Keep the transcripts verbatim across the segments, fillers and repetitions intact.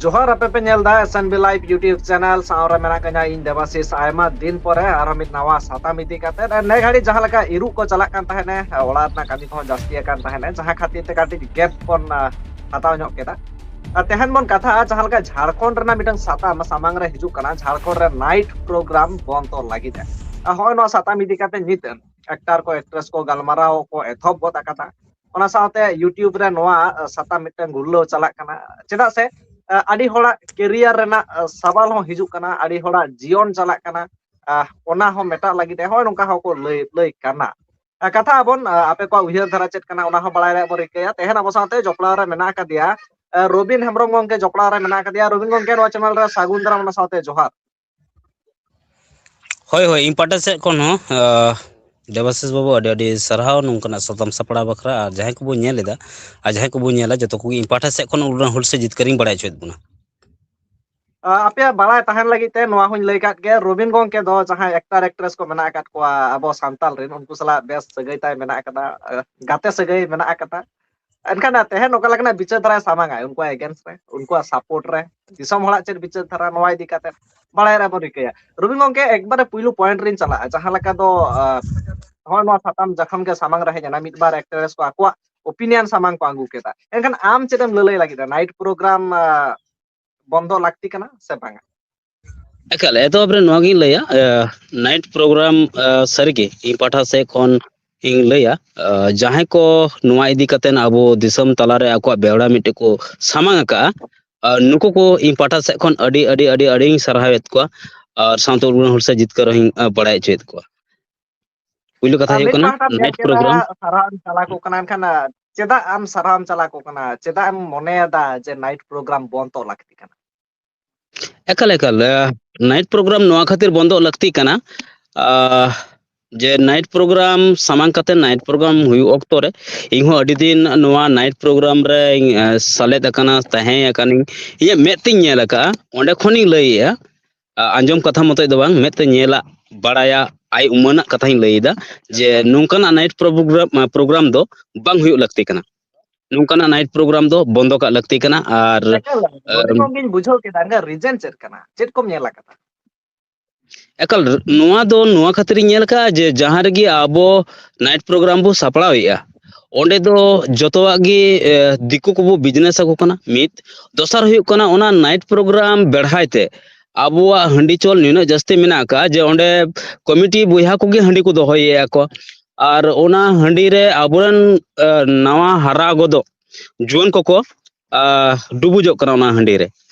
ᱡᱚᱦᱟᱨ, ᱟᱯᱮ ᱯᱮ ᱧᱮᱞ ᱮᱫᱟ S N B Live YouTube channel, ᱥᱟᱶ ᱨᱮ ᱢᱮᱱᱟᱜ ᱠᱟᱹᱧᱟ ᱤᱧ ᱫᱮᱵᱟᱥᱤᱥ᱾ ᱟᱭᱢᱟ ᱫᱤᱱ ᱯᱚᱨᱮ ᱟᱨᱦᱚᱸ ᱢᱤᱫ ᱱᱟᱣᱟ ᱥᱟᱛᱟᱢ ᱤᱫᱤ ᱠᱟᱛᱮ᱾ ᱟᱨ ᱱᱮ ᱜᱷᱟᱹᱲᱤᱡ ᱡᱟᱦᱟᱸ ᱞᱮᱠᱟ ᱤᱨᱩᱜ ᱠᱚ ᱪᱟᱞᱟᱜ ᱠᱟᱱ ᱛᱟᱦᱮᱸᱱᱟ, ᱚᱲᱟᱜ ᱨᱮᱱᱟᱜ ᱠᱟᱹᱢᱤ ᱠᱚᱦᱚᱸ ᱡᱟᱹᱥᱛᱤ ᱟᱠᱟᱱ ᱛᱟᱦᱮᱸᱱᱟ, ᱡᱟᱦᱟᱸ ᱠᱷᱟᱹᱛᱤᱨ ᱛᱮ ᱠᱟᱹᱴᱤᱡ gap ᱵᱚᱱ, ᱟ, ᱦᱟᱛᱟᱣ ᱧᱚᱜ ᱠᱮᱫᱟ᱾ ᱟᱨ ᱛᱮᱦᱮᱧ ᱵᱚᱱ ᱠᱟᱛᱷᱟᱜᱼᱟ ᱡᱟᱦᱟᱸ ᱞᱮᱠᱟ ᱡᱷᱟᱲᱠᱷᱚᱸᱰ ᱨᱮᱱᱟᱜ ᱢᱤᱫᱴᱟᱝ ᱥᱟᱛᱟᱢ ᱥᱟᱢᱟᱝ ᱨᱮ ᱦᱤᱡᱩᱜ ᱠᱟᱱᱟ, ᱡᱷᱟᱲᱠᱷᱚᱸᱰ ᱨᱮ night program ᱵᱚᱱᱫᱚ ᱞᱟᱹᱜᱤᱫ ᱮ᱾ ᱟᱨ ᱦᱚᱸᱜᱼᱚᱭ ᱱᱚᱣᱟ ᱥᱟᱛᱟᱢ ᱤᱫᱤ ᱠᱟᱛᱮ ᱱᱤᱛ actor ᱠᱚ, actress ᱠᱚ ᱜᱟᱞᱢᱟᱨᱟᱣ ᱠᱚ ᱮᱛᱚᱦᱚᱵ ᱜᱚᱫ ᱟᱠᱟᱫᱟ᱾ ᱚᱱᱟ ᱥᱟᱶᱛᱮ YouTube ᱨᱮ ᱱᱚᱣᱟ, ᱟ, ᱥᱟᱛᱟᱢ ᱢᱤᱫᱴᱟᱝ ᱜᱩᱨᱞᱟᱹᱣ ᱪᱟᱞᱟᱜ ᱠᱟᱱᱟ᱾ ᱪᱮᱫᱟᱜ ᱥᱮ, ᱟ, ᱟᱹᱰᱤ ᱦᱚᱲᱟᱜ career ᱨᱮᱱᱟᱜ, ᱟ, ᱥᱟᱣᱟᱞ ᱦᱚᱸ ᱦᱤᱡᱩᱜ ᱠᱟᱱᱟ, ᱟᱹᱰᱤ ᱦᱚᱲᱟᱜ ᱡᱤᱭᱚᱱ ᱪᱟᱞᱟᱜ ᱠᱟᱱᱟ, ᱟ, ᱚᱱᱟ ᱦᱚᱸ ᱢᱮᱴᱟᱜ ᱞᱟᱹᱜᱤᱫ ᱛᱮ ᱦᱚᱸᱜᱼᱚᱭ ᱱᱚᱝᱠᱟ ᱦᱚᱸᱠᱚ ᱞᱟᱹᱭ, ᱞᱟᱹᱭ ᱠᱟᱱᱟ᱾ ᱟ, ᱠᱟᱛᱷᱟ ᱟᱵᱚᱱ, ᱟ, ᱟᱯᱮ ᱠᱚᱣᱟᱜ ᱩᱭᱦᱟᱹᱨ ᱫᱷᱟᱨᱟ ᱪᱮᱫ ᱠᱟᱱᱟ, ᱚᱱᱟ ᱦᱚᱸ ᱵᱟᱲᱟᱭ ᱨᱮᱭᱟᱜ ᱵᱚᱱ ᱨᱤᱠᱟᱹᱭᱟ᱾ ᱛᱮᱦᱮᱧ ᱟᱵᱚ ᱥᱟᱶᱛᱮ ᱡᱚᱯᱲᱟᱣ ᱨᱮ ᱢᱮᱱᱟᱜ ᱟᱠᱟᱫᱮᱭᱟ, ᱟ, ᱨᱚᱵᱤᱱ ᱦᱮᱢᱵᱨᱚᱢ ᱜᱚᱢᱠᱮ ᱡᱚᱯᱲᱟᱣ ᱨᱮ ᱢᱮᱱᱟᱜ ᱟᱠᱟᱫᱮᱭᱟ᱾ ᱨᱚᱵᱤᱱ ᱜᱚᱢᱠᱮ, ᱱᱚᱣᱟ channel ᱨᱮ ᱥᱟᱹᱜᱩᱱ ᱫᱟᱨᱟᱢ, ᱚᱱᱟ ᱥᱟᱶᱛᱮ ᱡᱚᱦᱟᱨ᱾ ᱦᱳᱭ, ᱦᱳᱭ, ᱤᱧ ᱯᱟᱦᱴᱟ ᱥᱮᱫ ᱠᱷᱚᱱ ᱦᱚᱸ, ᱟ, ᱫᱮᱵᱟᱥᱤᱥ ᱵᱟᱹᱵᱩ, ᱟᱹᱰᱤ ᱟᱹᱰᱤ ᱥᱟᱨᱦᱟᱣ ᱱᱚᱝᱠᱟᱱᱟᱜ ᱥᱟᱛᱟᱢ ᱥᱟᱯᱲᱟᱣ ᱵᱟᱠᱷᱨᱟ᱾ ᱟᱨ ᱡᱟᱦᱟᱸᱭ ᱠᱚᱵᱚᱱ ᱧᱮᱞ ᱮᱫᱟ, ᱟᱨ ᱡᱟᱦᱟᱸᱭ ᱠᱚᱵᱚᱱ ᱧᱮᱞᱟ, ᱡᱚᱛᱚ ᱠᱚᱜᱮ ᱤᱧ ᱯᱟᱦᱴᱟ ᱥᱮᱫ ᱠᱷᱚᱱ ᱩᱰᱟᱹᱝ ᱦᱩᱞ ᱥᱮ ᱡᱤᱛᱠᱟᱹᱨᱤᱧ ᱵᱟᱲᱟᱭ ᱦᱚᱪᱚᱭᱮᱫ ᱵᱚᱱᱟ᱾ ᱟ, ᱟᱯᱮᱭᱟᱜ ᱵᱟᱲᱟᱭ ᱛᱟᱦᱮᱱ ᱞᱟᱹᱜᱤᱫ ᱛᱮ ᱱᱚᱣᱟ ᱦᱚᱸᱧ ᱞᱟᱹᱭ ᱠᱟᱫ ᱜᱮ, ᱨᱚᱵᱤᱱ ᱜᱚᱢᱠᱮ ᱫᱚ ᱡᱟᱦᱟᱸᱭ actor actress ᱠᱚ ᱢᱮᱱᱟᱜ ᱟᱠᱟᱫ ᱠᱚᱣᱟ ᱟᱵᱚ ᱥᱟᱱᱛᱟᱞ ᱨᱮᱱ, ᱩᱱᱠᱩ ᱥᱟᱞᱟᱜ ᱵᱮᱥ ᱥᱟᱹᱜᱟᱹᱭ ᱛᱟᱭ ᱢᱮᱱᱟᱜ ᱟᱠᱟᱫᱟ, ᱟ, ᱜᱟᱛᱮ ᱥᱟᱹᱜᱟᱹᱭ ᱢᱮᱱᱟᱜ ᱟᱠᱟᱫᱟ᱾ ᱮᱱᱠᱷᱟᱱ ᱛᱮᱦᱮᱧ ᱚᱠᱟ ᱞᱮᱠᱟᱱᱟᱜ ᱵᱤᱪᱟᱹᱨ ᱫᱷᱟᱨᱟᱭ ᱥᱟᱢᱟᱝᱟᱭ ᱩᱱᱠᱩᱣᱟᱜ against ᱨᱮ, ᱩᱱᱠᱩᱣᱟᱜ support ᱨᱮ, ᱫᱤᱥᱚᱢ ᱦᱚᱲᱟᱜ ᱪᱮᱫ ᱵᱤᱪᱟᱹᱨ ᱫᱷᱟᱨᱟ, ᱱᱚᱣᱟ ᱤᱫᱤ ᱠᱟᱛᱮ ᱵᱟᱲᱟᱭ ᱨᱮᱭᱟᱜ ᱵᱚᱱ ᱨᱤᱠᱟᱹᱭᱟ᱾ ᱨᱚᱵᱤᱱ ᱜᱚᱢᱠᱮ, ᱮᱠᱵᱟᱨᱮ ᱯᱩᱭᱞᱩ point ᱨᱤᱧ ᱪᱟᱞᱟᱜᱼᱟ, ᱡᱟᱦᱟᱸ ᱞᱮᱠᱟ ᱫᱚ, ᱟ, ᱱᱚᱜᱼᱚᱭ ᱱᱚᱣᱟ ᱥᱟᱛᱟᱢ ᱡᱚᱠᱷᱚᱱ ᱜᱮ ᱥᱟᱢᱟᱝ ᱨᱮ ᱦᱮᱡ ᱮᱱᱟ, ᱢᱤᱫ ᱵᱟᱨ actress ᱠᱚ ᱟᱠᱚᱣᱟᱜ opinion ᱥᱟᱢᱟᱝ ᱠᱚ ᱟᱹᱜᱩ ᱠᱮᱫᱟ, ᱮᱱᱠᱷᱟᱱ ᱟᱢ ᱪᱮᱫ ᱮᱢ ᱞᱟᱹᱞᱟᱹᱭ ᱞᱟᱹᱜᱤᱫ night program, ᱟ, ᱵᱚᱱᱫᱚ ᱞᱟᱹᱠᱛᱤ ᱠᱟᱱᱟ ᱥᱮ ᱵᱟᱝᱟ? ᱮᱠᱟᱞ, ᱮᱛᱚᱦᱚᱵ ᱨᱮ ᱱᱚᱣᱟ ᱜᱤᱧ ᱞᱟᱹᱭᱟ, ᱟ, night program, ᱟ, ᱥᱟᱹᱨᱤᱜᱮ ᱤᱧ ᱯᱟᱦᱴᱟ ᱥᱮᱫ ᱠᱷᱚᱱ ᱤᱧ ᱞᱟᱹᱭᱟ, ᱟ, ᱡᱟᱦᱟᱸᱭ ᱠᱚ ᱱᱚᱣᱟ ᱤᱫᱤ ᱠᱟᱛᱮ ᱟᱵᱚ ᱫᱤᱥᱚᱢ ᱛᱟᱞᱟᱨᱮ ᱟᱠᱚᱣᱟᱜ ᱵᱮᱣᱨᱟ ᱢᱤᱫᱴᱮᱡ ᱠᱚ ᱥᱟᱢᱟᱝ ᱟᱠᱟᱫᱼᱟ, ᱟ, ᱱᱩᱠᱩ ᱠᱚ ᱤᱧ ᱯᱟᱦᱴᱟ ᱥᱮᱫ ᱠᱷᱚᱱ ᱟᱹᱰᱤ, ᱟᱹᱰᱤ, ᱟᱹᱰᱤ, ᱟᱹᱰᱤᱧ ᱥᱟᱨᱦᱟᱣᱮᱫ ᱠᱚᱣᱟ ᱟᱨ ᱥᱟᱶᱛᱮ ᱩᱱᱠᱩ ᱦᱩᱞᱥᱟᱹᱭ ᱡᱤᱛᱠᱟᱹᱨ ᱦᱚᱸᱧ, ᱟ, ᱵᱟᱲᱟᱭ ᱦᱚᱪᱚᱭᱮᱫ ᱠᱚᱣᱟ᱾ ᱯᱩᱭᱞᱩ ᱠᱟᱛᱷᱟ ᱟᱨ ᱦᱩᱭᱩᱜ ᱢᱤᱫ ᱠᱟᱱᱟ, ᱯᱟᱦᱴᱟ ᱧᱮᱞ night ᱠᱮᱫᱟ, program᱾ ᱥᱟᱨᱦᱟᱣ ᱮᱢ ᱪᱟᱞ ᱟᱠᱚ ᱠᱟᱱᱟ, ᱮᱱᱠᱷᱟᱱ, ᱟ, ᱪᱮᱫᱟᱜ ᱟᱢ ᱥᱟᱨᱦᱟᱣ ᱮᱢ ᱪᱟᱞ ᱟᱠᱚ ᱠᱟᱱᱟ? ᱪᱮᱫᱟᱜ ᱮᱢ ᱢᱚᱱᱮᱭᱮᱫᱟ ᱡᱮ night program ᱵᱚᱱᱫᱚ ᱞᱟᱹᱠᱛᱤ ᱠᱟᱱᱟ? ᱮᱠᱟᱞ, ᱮᱠᱟᱞ, ᱟ, night program ᱱᱚᱣᱟ ᱠᱷᱟᱹᱛᱤᱨ ᱵᱚᱱᱫᱚ ᱞᱟᱹᱠᱛᱤ ᱠᱟᱱᱟ, ᱟ, ᱡᱮ night program ᱥᱟᱢᱟᱝ ᱠᱟᱛᱮ night program ᱦᱩᱭᱩᱜ ᱚᱠᱛᱚ ᱨᱮ ᱤᱧᱦᱚᱸ ᱟᱹᱰᱤ ᱫᱤᱱ ᱱᱚᱣᱟ night program ᱨᱮ, ᱟ, ᱥᱮᱞᱮᱫ ᱟᱠᱟᱱᱟ, ᱛᱟᱦᱮᱸ ᱟᱠᱟᱱᱟᱹᱧ, ᱤᱧᱟᱹᱜ ᱢᱮᱫ ᱛᱤᱧ ᱧᱮᱞ ᱟᱠᱟᱫᱼᱟ, ᱚᱸᱰᱮ ᱠᱷᱚᱱᱤᱧ ᱞᱟᱹᱭᱮᱫᱼᱟ᱾ ᱟ, ᱟᱸᱡᱚᱢ ᱠᱟᱛᱷᱟ ᱢᱚᱛᱚᱡ ᱫᱚ ᱵᱟᱝ, ᱢᱮᱫ ᱛᱮ ᱧᱮᱞᱟᱜ, ᱵᱟᱲᱟᱭᱟᱜ, ᱟᱭ ᱩᱢᱟᱹᱱᱟᱜ ᱠᱟᱛᱷᱟᱧ ᱞᱟᱹᱭᱮᱫᱟ ᱡᱮ ᱱᱚᱝᱠᱟᱱᱟᱜ night program, program ᱫᱚ ᱵᱟᱝ ᱦᱩᱭᱩᱜ ᱞᱟᱹᱠᱛᱤ ᱠᱟᱱᱟ᱾ ᱱᱚᱝᱠᱟᱱᱟᱜ ᱱᱟᱭᱤᱴ ᱯᱨᱳᱜᱨᱟᱢ ᱫᱚ ᱵᱚᱱᱫᱚ ᱠᱟᱜ ᱞᱟᱹᱠᱛᱤ ᱠᱟᱱᱟ᱾ ᱟᱨ ᱮᱠᱟᱞ, ᱱᱚᱰᱮ ᱠᱷᱚᱱ ᱜᱤᱧ ᱵᱩᱡᱷᱟᱹᱣ ᱠᱮᱫᱟ, ᱮᱱᱠᱷᱟᱱ ᱨᱤᱡᱮᱱ ᱪᱮᱫ ᱠᱟᱱᱟ? ᱪᱮᱫ ᱠᱚᱢ ᱧᱮᱞ ᱟᱠᱟᱫᱟ? ᱮᱠᱟᱞ, ᱱᱚᱣᱟ ᱫᱚ ᱱᱚᱣᱟ ᱠᱷᱟᱹᱛᱤᱨᱤᱧ ᱧᱮᱞ ᱟᱠᱟᱫᱼᱟ ᱡᱮ ᱡᱟᱦᱟᱸ ᱨᱮᱜᱮ ᱟᱵᱚ ᱱᱟᱭᱤᱴ ᱯᱨᱳᱜᱨᱟᱢ ᱵᱚ ᱥᱟᱯᱲᱟᱣᱮᱫᱼᱟ, ᱚᱸᱰᱮ ᱫᱚ ᱡᱚᱛᱚᱣᱟᱜ ᱜᱮ ᱮ, ᱫᱤᱠᱩ ᱠᱚᱵᱚ ᱵᱤᱡᱽᱱᱮᱥ ᱟᱠᱚ ᱠᱟᱱᱟ᱾ ᱢᱤᱫ, ᱫᱚᱥᱟᱨ ᱦᱩᱭᱩᱜ ᱠᱟᱱᱟ, ᱚᱱᱟ ᱱᱟᱭᱤᱴ ᱯᱨᱳᱜᱨᱟᱢ ᱵᱮᱲᱦᱟᱭ ᱛᱮ ᱟᱵᱚᱣᱟᱜ ᱦᱟᱺᱰᱤ ᱪᱚᱞ ᱱᱩᱱᱟᱹᱜ ᱡᱟᱹᱥᱛᱤ ᱢᱮᱱᱟᱜ ᱟᱠᱟᱫᱼᱟ ᱡᱮ ᱚᱸᱰᱮ ᱠᱚᱢᱤᱴᱤ ᱵᱚᱭᱦᱟ ᱠᱚᱜᱮ ᱦᱟᱺᱰᱤ ᱠᱚ ᱫᱚᱦᱚᱭᱮᱫᱼᱟ ᱠᱚ᱾ ᱟᱨ ᱚᱱᱟ ᱦᱟᱺᱰᱤ ᱨᱮ ᱟᱵᱚᱨᱮᱱ ᱮ, ᱱᱟᱣᱟ ᱦᱟᱨᱟ ᱜᱚᱫᱚᱜ ᱡᱩᱣᱟᱹᱱ ᱠᱚᱠᱚ ᱟ, ᱰᱩᱵᱩᱡᱚᱜ ᱠᱟᱱᱟ ᱚᱱᱟ ᱦᱟᱺᱰᱤ ᱨᱮ᱾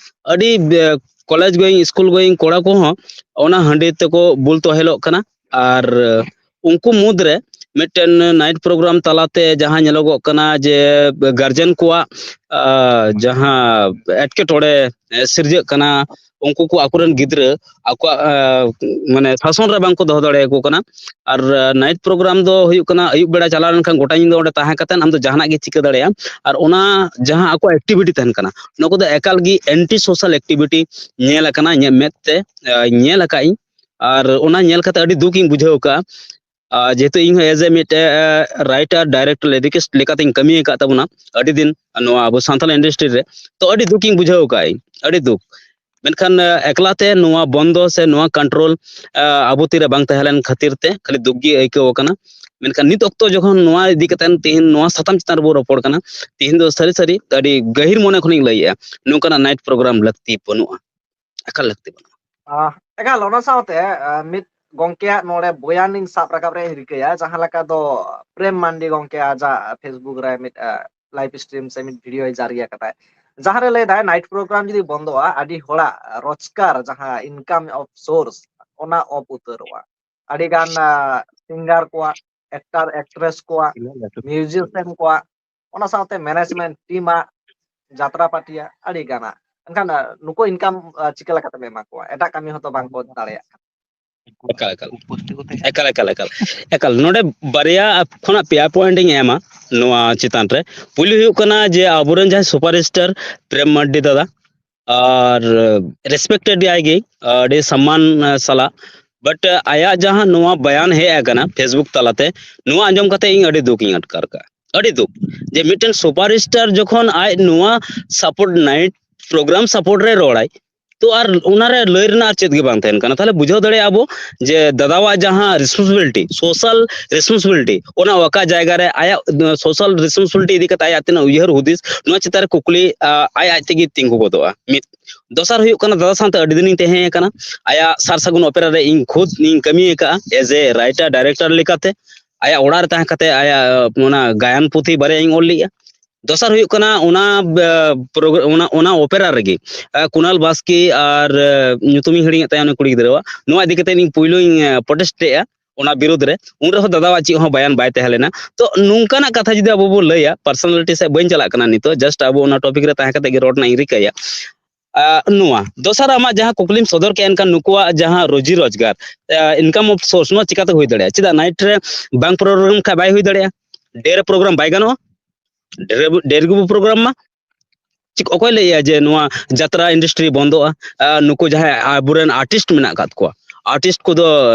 ᱟᱹᱰᱤ ᱵᱮ-, ᱠᱚᱞᱮᱡᱽ ᱜᱳᱭᱤᱝ, ᱥᱠᱩᱞ ᱜᱳᱭᱤᱝ ᱠᱚᱲᱟ ᱠᱚᱦᱚᱸ ᱚᱱᱟ ᱦᱟᱺᱰᱤ ᱛᱮᱠᱚ ᱵᱩᱞ ᱛᱚᱦᱮᱞᱚᱜ ᱠᱟᱱᱟ᱾ ᱟᱨ ᱩᱱᱠᱩ ᱢᱩᱫᱽᱨᱮ ᱢᱤᱫᱴᱮᱱ ᱱᱟᱭᱤᱴ ᱯᱨᱳᱜᱨᱟᱢ ᱛᱟᱞᱟᱛᱮ ᱡᱟᱦᱟᱸ ᱧᱮᱞᱚᱜᱚᱜ ᱠᱟᱱᱟ ᱡᱮ ᱜᱟᱨᱡᱮᱱ ᱠᱚᱣᱟᱜ, ᱟ, ᱡᱟᱦᱟᱸ ᱮᱴᱠᱮᱴᱚᱬᱮ ᱥᱤᱨᱡᱟᱹᱜ ᱠᱟᱱᱟ, ᱩᱱᱠᱩ ᱠᱚ ᱟᱠᱚᱨᱮᱱ ᱜᱤᱫᱽᱨᱟᱹ ᱟᱠᱚᱣᱟᱜ, ᱟ, ᱢᱟᱱᱮ ᱥᱟᱥᱚᱱ ᱨᱮ ᱵᱟᱝᱠᱚ ᱫᱚᱦᱚ ᱫᱟᱲᱮᱭᱟᱠᱚ ᱠᱟᱱᱟ᱾ ᱟᱨ, ᱟ, ᱱᱟᱭᱤᱴ ᱯᱨᱳᱜᱨᱟᱢ ᱫᱚ ᱦᱩᱭᱩᱜ ᱠᱟᱱᱟ ᱟᱹᱭᱩᱵ ᱵᱮᱲᱟ ᱪᱟᱞᱟᱣ ᱞᱮᱱᱠᱷᱟᱱ ᱜᱚᱴᱟ ᱧᱤᱫᱟᱹ ᱚᱸᱰᱮ ᱛᱟᱦᱮᱸ ᱠᱟᱛᱮᱫ ᱟᱢ ᱫᱚ ᱡᱟᱦᱟᱱᱟᱜ ᱜᱮ ᱪᱤᱠᱟᱹ ᱫᱟᱲᱮᱭᱟᱜᱼᱟ᱾ ᱟᱨ ᱚᱱᱟ ᱡᱟᱦᱟᱸ ᱟᱠᱚᱣᱟᱜ ᱮᱠᱴᱤᱵᱷᱤᱴᱤ ᱛᱟᱦᱮᱱ ᱠᱟᱱᱟ, ᱱᱚᱣᱟ ᱠᱚᱫᱚ ᱮᱠᱟᱞ ᱜᱮ ᱮᱱᱴᱤ ᱥᱳᱥᱟᱞ ᱮᱠᱴᱤᱵᱷᱤᱴᱤ ᱧᱮᱞ ᱟᱠᱟᱱᱟ, ᱤᱧᱟᱹᱜ ᱢᱮᱫ ᱛᱮ, ᱟ, ᱧᱮᱞ ᱟᱠᱟᱫ ᱟᱹᱧ᱾ ᱟᱨ ᱚᱱᱟ ᱧᱮᱞ ᱠᱟᱛᱮ ᱟᱹᱰᱤ ᱫᱩᱠ ᱤᱧ ᱵᱩᱡᱷᱟᱹᱣ ᱟᱠᱟᱫᱼᱟ᱾ ᱟᱨ ᱡᱮᱦᱮᱛᱩ ᱤᱧ ᱦᱚᱸ as a ᱢᱤᱫᱴᱮᱡ, ᱟ, ᱨᱟᱭᱴᱟᱨ, ᱰᱟᱭᱨᱮᱠᱴᱚᱨ, ᱞᱤᱨᱤᱠᱤᱥᱴ ᱞᱮᱠᱟᱛᱤᱧ ᱠᱟᱹᱢᱤ ᱟᱠᱟᱫ ᱛᱟᱵᱚᱱᱟ ᱟᱹᱰᱤ ᱫᱤᱱ ᱱᱚᱣᱟ ᱟᱵᱚ ᱥᱟᱱᱛᱟᱲ ᱤᱱᱰᱟᱥᱴᱨᱤ ᱨᱮ, ᱛᱚ ᱟᱹᱰᱤ ᱫᱩᱠ ᱤᱧ ᱵᱩᱡᱷᱟᱹᱣ ᱟᱠᱟᱫ ᱟᱹᱧ, ᱟᱹᱰᱤ ᱫᱩᱠ᱾ ᱢᱮᱱᱠᱷᱟᱱ, ᱟ, ᱮᱠᱞᱟᱛᱮ ᱱᱚᱣᱟ ᱵᱚᱱᱫᱚ ᱥᱮ ᱱᱚᱣᱟ ᱠᱚᱱᱴᱨᱳᱞ, ᱟ, ᱟᱵᱚ ᱛᱤᱨᱮ ᱵᱟᱝ ᱛᱟᱦᱮᱸ ᱞᱮᱱ ᱠᱷᱟᱹᱛᱤᱨ ᱛᱮ ᱠᱷᱟᱹᱞᱤ ᱫᱩᱠ ᱜᱮ ᱟᱹᱭᱠᱟᱹᱣ ᱟᱠᱟᱱᱟ᱾ ᱢᱮᱱᱠᱷᱟᱱ ᱱᱤᱛ ᱚᱠᱛᱚ ᱡᱚᱠᱷᱚᱱ ᱱᱚᱣᱟ ᱤᱫᱤ ᱠᱟᱛᱮ ᱛᱮᱦᱮᱧ ᱱᱚᱣᱟ ᱥᱟᱛᱟᱢ ᱪᱮᱛᱟᱱ ᱨᱮᱵᱚ ᱨᱚᱯᱚᱲ ᱠᱟᱱᱟ, ᱛᱮᱦᱮᱧ ᱫᱚ ᱥᱟᱹᱨᱤ ᱥᱟᱹᱨᱤ ᱟᱹᱰᱤ ᱜᱟᱹᱦᱤᱨ ᱢᱚᱱᱮ ᱠᱷᱚᱱᱤᱧ ᱞᱟᱹᱭᱮᱜᱼᱟ, ᱱᱚᱝᱠᱟᱱᱟᱜ ᱱᱟᱭᱤᱴ ᱯᱨᱳᱜᱨᱟᱢ ᱞᱟᱹᱠᱛᱤ ᱵᱟᱹᱱᱩᱜᱼᱟ, ᱮᱠᱟᱞ ᱞᱟᱹᱠᱛᱤ ᱵᱟᱹᱱᱩᱜᱼᱟ᱾ ᱟᱦ, ᱮᱠᱟᱞ, ᱚᱱᱟ ᱥᱟᱶᱛᱮ, ᱟ, ᱢᱤᱫ ᱜᱚᱝᱠᱮᱭᱟᱜ ᱱᱚᱰᱮ ᱵᱚᱭᱟᱱᱤᱧ ᱥᱟᱵ ᱨᱟᱠᱟᱵ ᱨᱮᱭᱟᱜ ᱤᱧ ᱨᱤᱠᱟᱹᱭᱟ, ᱡᱟᱦᱟᱸ ᱞᱮᱠᱟ ᱫᱚ ᱯᱨᱮᱢ ᱢᱟᱱᱰᱤ ᱜᱚᱝᱠᱮ ᱟᱡᱟᱜ Facebook ᱨᱮ ᱢᱤᱫ, ᱟ, ᱞᱟᱭᱤᱵᱷ ᱥᱴᱨᱤᱢ ᱥᱮ ᱢᱤᱫ ᱵᱷᱤᱰᱤᱭᱳᱭ ᱡᱟᱹᱨᱤ ᱟᱠᱟᱫᱟᱭ, ᱡᱟᱦᱟᱸ ᱨᱮ ᱞᱟᱹᱭ ᱫᱟᱭ ᱱᱟᱭᱤᱴ ᱯᱨᱳᱜᱨᱟᱢ ᱡᱩᱫᱤ ᱵᱚᱱᱫᱚᱜᱼᱟ, ᱟᱹᱰᱤ ᱦᱚᱲᱟᱜ ᱨᱳᱡᱽᱜᱟᱨ, ᱡᱟᱦᱟᱸ income of source, ᱚᱱᱟ ᱚᱯᱷ ᱩᱛᱟᱹᱨᱚᱜᱼᱟ᱾ ᱟᱹᱰᱤ ᱜᱟᱱ, ᱟ, ᱥᱤᱝᱜᱟᱨ ᱠᱚᱣᱟᱜ, ᱮᱠᱴᱟᱨ ᱮᱠᱴᱨᱮᱥ ᱠᱚᱣᱟᱜ, ᱛᱤᱱᱟᱹᱜ ᱞᱟᱹᱴᱩ ᱢᱤᱭᱩᱡᱤᱥᱤᱭᱟᱱ ᱠᱚᱣᱟᱜ, ᱚᱱᱟ ᱥᱟᱶᱛᱮ ᱢᱮᱱᱮᱡᱽᱢᱮᱱᱴ ᱴᱤᱢᱟᱜ, ᱡᱟᱛᱨᱟ ᱯᱟᱨᱴᱤᱭᱟᱜ, ᱟᱹᱰᱤ ᱜᱟᱱᱟᱜ᱾ ᱮᱱᱠᱷᱟᱱ, ᱟ, ᱱᱩᱠᱩ ᱤᱱᱠᱟᱢ, ᱟ, ᱪᱤᱠᱟᱹ ᱞᱮᱠᱟᱛᱮᱢ ᱮᱢᱟ ᱠᱚᱣᱟ? ᱮᱴᱟᱜ ᱠᱟᱹᱢᱤ ᱦᱚᱸᱛᱚ ᱵᱟᱝ ᱠᱚ ᱫᱟᱲᱮᱭᱟᱜ ᱠᱟᱱᱟ᱾ ᱮᱠᱟᱞ, ᱮᱠᱟᱞ᱾ ᱩᱯᱚᱥᱛᱷᱤᱛ ᱠᱚ ᱛᱟᱦᱮᱸ ᱮᱠᱟᱞ, ᱮᱠᱟᱞ, ᱮᱠᱟᱞ᱾ ᱮᱠᱟᱞ, ᱱᱚᱰᱮ ᱵᱟᱨᱭᱟ ᱠᱷᱚᱱᱟᱜ ᱯᱮᱭᱟ ᱯᱚᱭᱮᱱᱴ ᱤᱧ ᱮᱢᱟ ᱱᱚᱣᱟ ᱪᱮᱛᱟᱱ ᱨᱮ᱾ ᱯᱩᱭᱞᱩ ᱦᱩᱭᱩᱜ ᱠᱟᱱᱟ ᱡᱮ ᱟᱵᱚᱨᱮᱱ ᱡᱟᱦᱟᱸᱭ ᱥᱩᱯᱟᱨ ᱥᱴᱟᱨ ᱯᱨᱮᱢ ᱢᱟᱨᱰᱤ ᱫᱟᱫᱟ, ᱟᱨ ᱨᱮᱥᱯᱮᱠᱴᱮᱰ ᱜᱮᱭᱟᱭ ᱜᱮ, ᱟᱹᱰᱤ ᱥᱚᱢᱢᱟᱱ, ᱟ, ᱥᱟᱞᱟᱜ᱾ ᱵᱟᱴ, ᱟ, ᱟᱭᱟᱜ ᱡᱟᱦᱟᱸ ᱱᱚᱣᱟ ᱵᱟᱭᱟᱱ ᱦᱮᱡ ᱟᱠᱟᱱᱟ Facebook ᱛᱟᱞᱟᱛᱮ, ᱱᱚᱣᱟ ᱟᱸᱡᱚᱢ ᱠᱟᱛᱮ ᱤᱧ ᱟᱹᱰᱤ ᱫᱩᱠ ᱤᱧ ᱟᱴᱠᱟᱨ ᱠᱟᱜᱼᱟ᱾ ᱟᱹᱰᱤ ᱫᱩᱠ ᱡᱮ ᱢᱤᱫᱴᱮᱱ ᱥᱩᱯᱟᱨ ᱥᱴᱟᱨ ᱡᱚᱠᱷᱚᱱ ᱟᱡ ᱱᱚᱣᱟ ᱥᱟᱯᱳᱨᱴ, ᱱᱟᱭᱤᱴ ᱯᱨᱳᱜᱨᱟᱢ ᱥᱟᱯᱳᱨᱴ ᱨᱮ ᱨᱚᱲᱟᱭ, ᱛᱚ ᱟᱨ ᱚᱱᱟᱨᱮ ᱞᱟᱹᱭ ᱨᱮᱱᱟᱜ ᱟᱨ ᱪᱮᱫ ᱜᱮ ᱵᱟᱝ ᱛᱟᱦᱮᱱ ᱠᱟᱱᱟ᱾ ᱛᱟᱦᱚᱞᱮ ᱵᱩᱡᱷᱟᱹᱣ ᱫᱟᱲᱮᱭᱟᱜᱼᱟ ᱵᱚ ᱡᱮ ᱫᱟᱫᱟᱣᱟᱜ ᱡᱟᱦᱟᱸ ᱨᱮᱥᱯᱚᱱᱥᱤᱵᱤᱞᱤᱴᱤ, ᱥᱳᱥᱟᱞ ᱨᱮᱥᱯᱚᱱᱥᱤᱵᱤᱞᱤᱴᱤ, ᱚᱱᱟ ᱚᱠᱟ ᱡᱟᱭᱜᱟ ᱨᱮ ᱟᱭᱟᱜ ᱥᱳᱥᱟᱞ ᱨᱮᱥᱯᱚᱱᱥᱤᱵᱤᱞᱤᱴᱤ ᱤᱫᱤ ᱠᱟᱛᱮ ᱟᱭᱟᱜ ᱛᱤᱱᱟᱹᱜ ᱩᱭᱦᱟᱹᱨ ᱦᱩᱫᱤᱥ, ᱱᱚᱣᱟ ᱪᱮᱛᱟᱱ ᱨᱮ ᱠᱩᱠᱞᱤ ᱟᱡ ᱟᱡ ᱛᱮᱜᱮ ᱛᱤᱸᱜᱩ ᱜᱚᱫᱚᱜᱼᱟ᱾ ᱢᱤᱫ ᱫᱚᱥᱟᱨ ᱦᱩᱭᱩᱜ ᱠᱟᱱᱟ, ᱫᱟᱫᱟ ᱥᱟᱶᱛᱮ ᱟᱹᱰᱤ ᱫᱤᱱᱤᱧ ᱛᱟᱦᱮᱸ ᱠᱟᱱᱟ᱾ ᱟᱭᱟᱜ ᱥᱟᱨ ᱥᱟᱹᱜᱩᱱ ᱚᱯᱮᱨᱟ ᱨᱮ ᱤᱧ ᱠᱷᱩᱫ ᱤᱧ ᱠᱟᱹᱢᱤ ᱟᱠᱟᱫᱼᱟ ᱮᱡ ᱮ ᱨᱟᱭᱴᱟᱨ ᱰᱟᱭᱨᱮᱠᱴᱚᱨ ᱞᱮᱠᱟᱛᱮ᱾ ᱟᱭᱟᱜ ᱚᱲᱟᱜ ᱨᱮ ᱛᱟᱦᱮᱸ ᱠᱟᱛᱮ ᱟᱭᱟᱜ ᱚᱱᱟ ᱜᱟᱭᱟᱱ ᱯᱩᱛᱷᱤ ᱵᱟᱨᱭᱟᱧ ᱚᱞ ᱞᱮᱫᱼᱟ᱾ ᱫᱚᱥᱟᱨ ᱦᱩᱭᱩᱜ ᱠᱟᱱᱟ ᱚᱱᱟ ᱚᱱᱟ ᱚᱯᱮᱨᱟ ᱨᱮᱜᱮ ᱠᱩᱱᱟᱞ ᱵᱟᱥᱠᱮ ᱟᱨ ᱧᱩᱛᱩᱢᱤᱧ ᱦᱤᱲᱤᱧᱮᱫ ᱛᱟᱭᱟ ᱩᱱᱤ ᱠᱩᱲᱤ ᱜᱤᱫᱽᱨᱟᱹᱣᱟᱜ, ᱱᱚᱣᱟ ᱤᱫᱤ ᱠᱟᱛᱮ ᱤᱧ ᱯᱩᱭᱞᱩᱧ ᱯᱨᱚᱴᱮᱥᱴ ᱞᱮᱫᱼᱟ ᱚᱱᱟ ᱵᱤᱨᱩᱫᱽ ᱨᱮ᱾ ᱩᱱ ᱨᱮᱦᱚᱸ ᱫᱟᱫᱟᱣᱟᱜ ᱪᱮᱫ ᱦᱚᱸ ᱵᱟᱭᱟᱱ ᱵᱟᱭ ᱛᱟᱦᱮᱸ ᱞᱮᱱᱟ᱾ ᱛᱚ ᱱᱚᱝᱠᱟᱱᱟᱜ ᱠᱟᱛᱷᱟ ᱡᱩᱫᱤ ᱟᱵᱚ ᱵᱚ ᱞᱟᱹᱭᱟ, ᱯᱟᱨᱥᱚᱱᱟᱞᱤᱴᱤ ᱥᱮᱫ ᱵᱟᱹᱧ ᱪᱟᱞᱟᱜ ᱠᱟᱱᱟ ᱱᱤᱛᱚᱜ, ᱡᱟᱥᱴ ᱟᱵᱚ ᱚᱱᱟ ᱴᱚᱯᱤᱠ ᱨᱮ ᱛᱟᱦᱮᱸ ᱠᱟᱛᱮ ᱜᱮ ᱨᱚᱲ ᱨᱮᱱᱟᱜ ᱤᱧ ᱨᱤᱠᱟᱹᱭᱟ᱾ ᱱᱚᱣᱟ ᱫᱚᱥᱟᱨ ᱟᱢᱟᱜ ᱡᱟᱦᱟᱸ ᱠᱩᱠᱞᱤᱢ ᱥᱚᱫᱚᱨ ᱠᱮᱫᱼᱟ, ᱮᱱᱠᱷᱟᱱ ᱱᱩᱠᱩᱣᱟᱜ ᱡᱟᱦᱟᱸ ᱨᱳᱡᱤ ᱨᱳᱡᱽᱜᱟᱨ, ᱤᱱᱠᱟᱢ ᱚᱯᱷ ᱥᱳᱨᱥ, ᱱᱚᱣᱟ ᱪᱤᱠᱟᱛᱮ ᱦᱩᱭ ᱫᱟᱲᱮᱭᱟᱜᱼᱟ? ᱪᱮᱫᱟᱜ ᱱᱟᱭᱤᱴ ᱨᱮ ᱵᱟᱝ ᱯᱨᱳᱜᱨᱟᱢ ᱠᱷᱟᱱ ᱵᱟᱭ ᱦᱩᱭ ᱫᱟᱲᱮᱭᱟᱜᱼᱟ? ᱰᱮ ᱨᱮ ᱯᱨᱳᱜᱨᱟᱢ ᱵᱟᱭ ᱜᱟᱱᱚᱜᱼᱟ? ᱰᱮ ᱨᱮ ᱰᱮ ᱨᱮᱜᱮ ᱵᱚ ᱯᱨᱳᱜᱨᱟᱢ ᱢᱟ᱾ ᱪᱮᱫ ᱚᱠᱚᱭ ᱞᱟᱹᱭᱮᱜᱼᱟ ᱡᱮ ᱱᱚᱣᱟ ᱡᱟᱛᱨᱟ ᱤᱱᱰᱟᱥᱴᱨᱤ ᱵᱚᱱᱫᱚᱜᱼᱟ? ᱱᱩᱠᱩ ᱡᱟᱦᱟᱸᱭ ᱟᱵᱚᱨᱮᱱ ᱟᱨᱴᱤᱥᱴ ᱢᱮᱱᱟᱜ ᱟᱠᱟᱫ ᱠᱚᱣᱟ, ᱟᱨᱴᱤᱥᱴ ᱠᱚᱫᱚ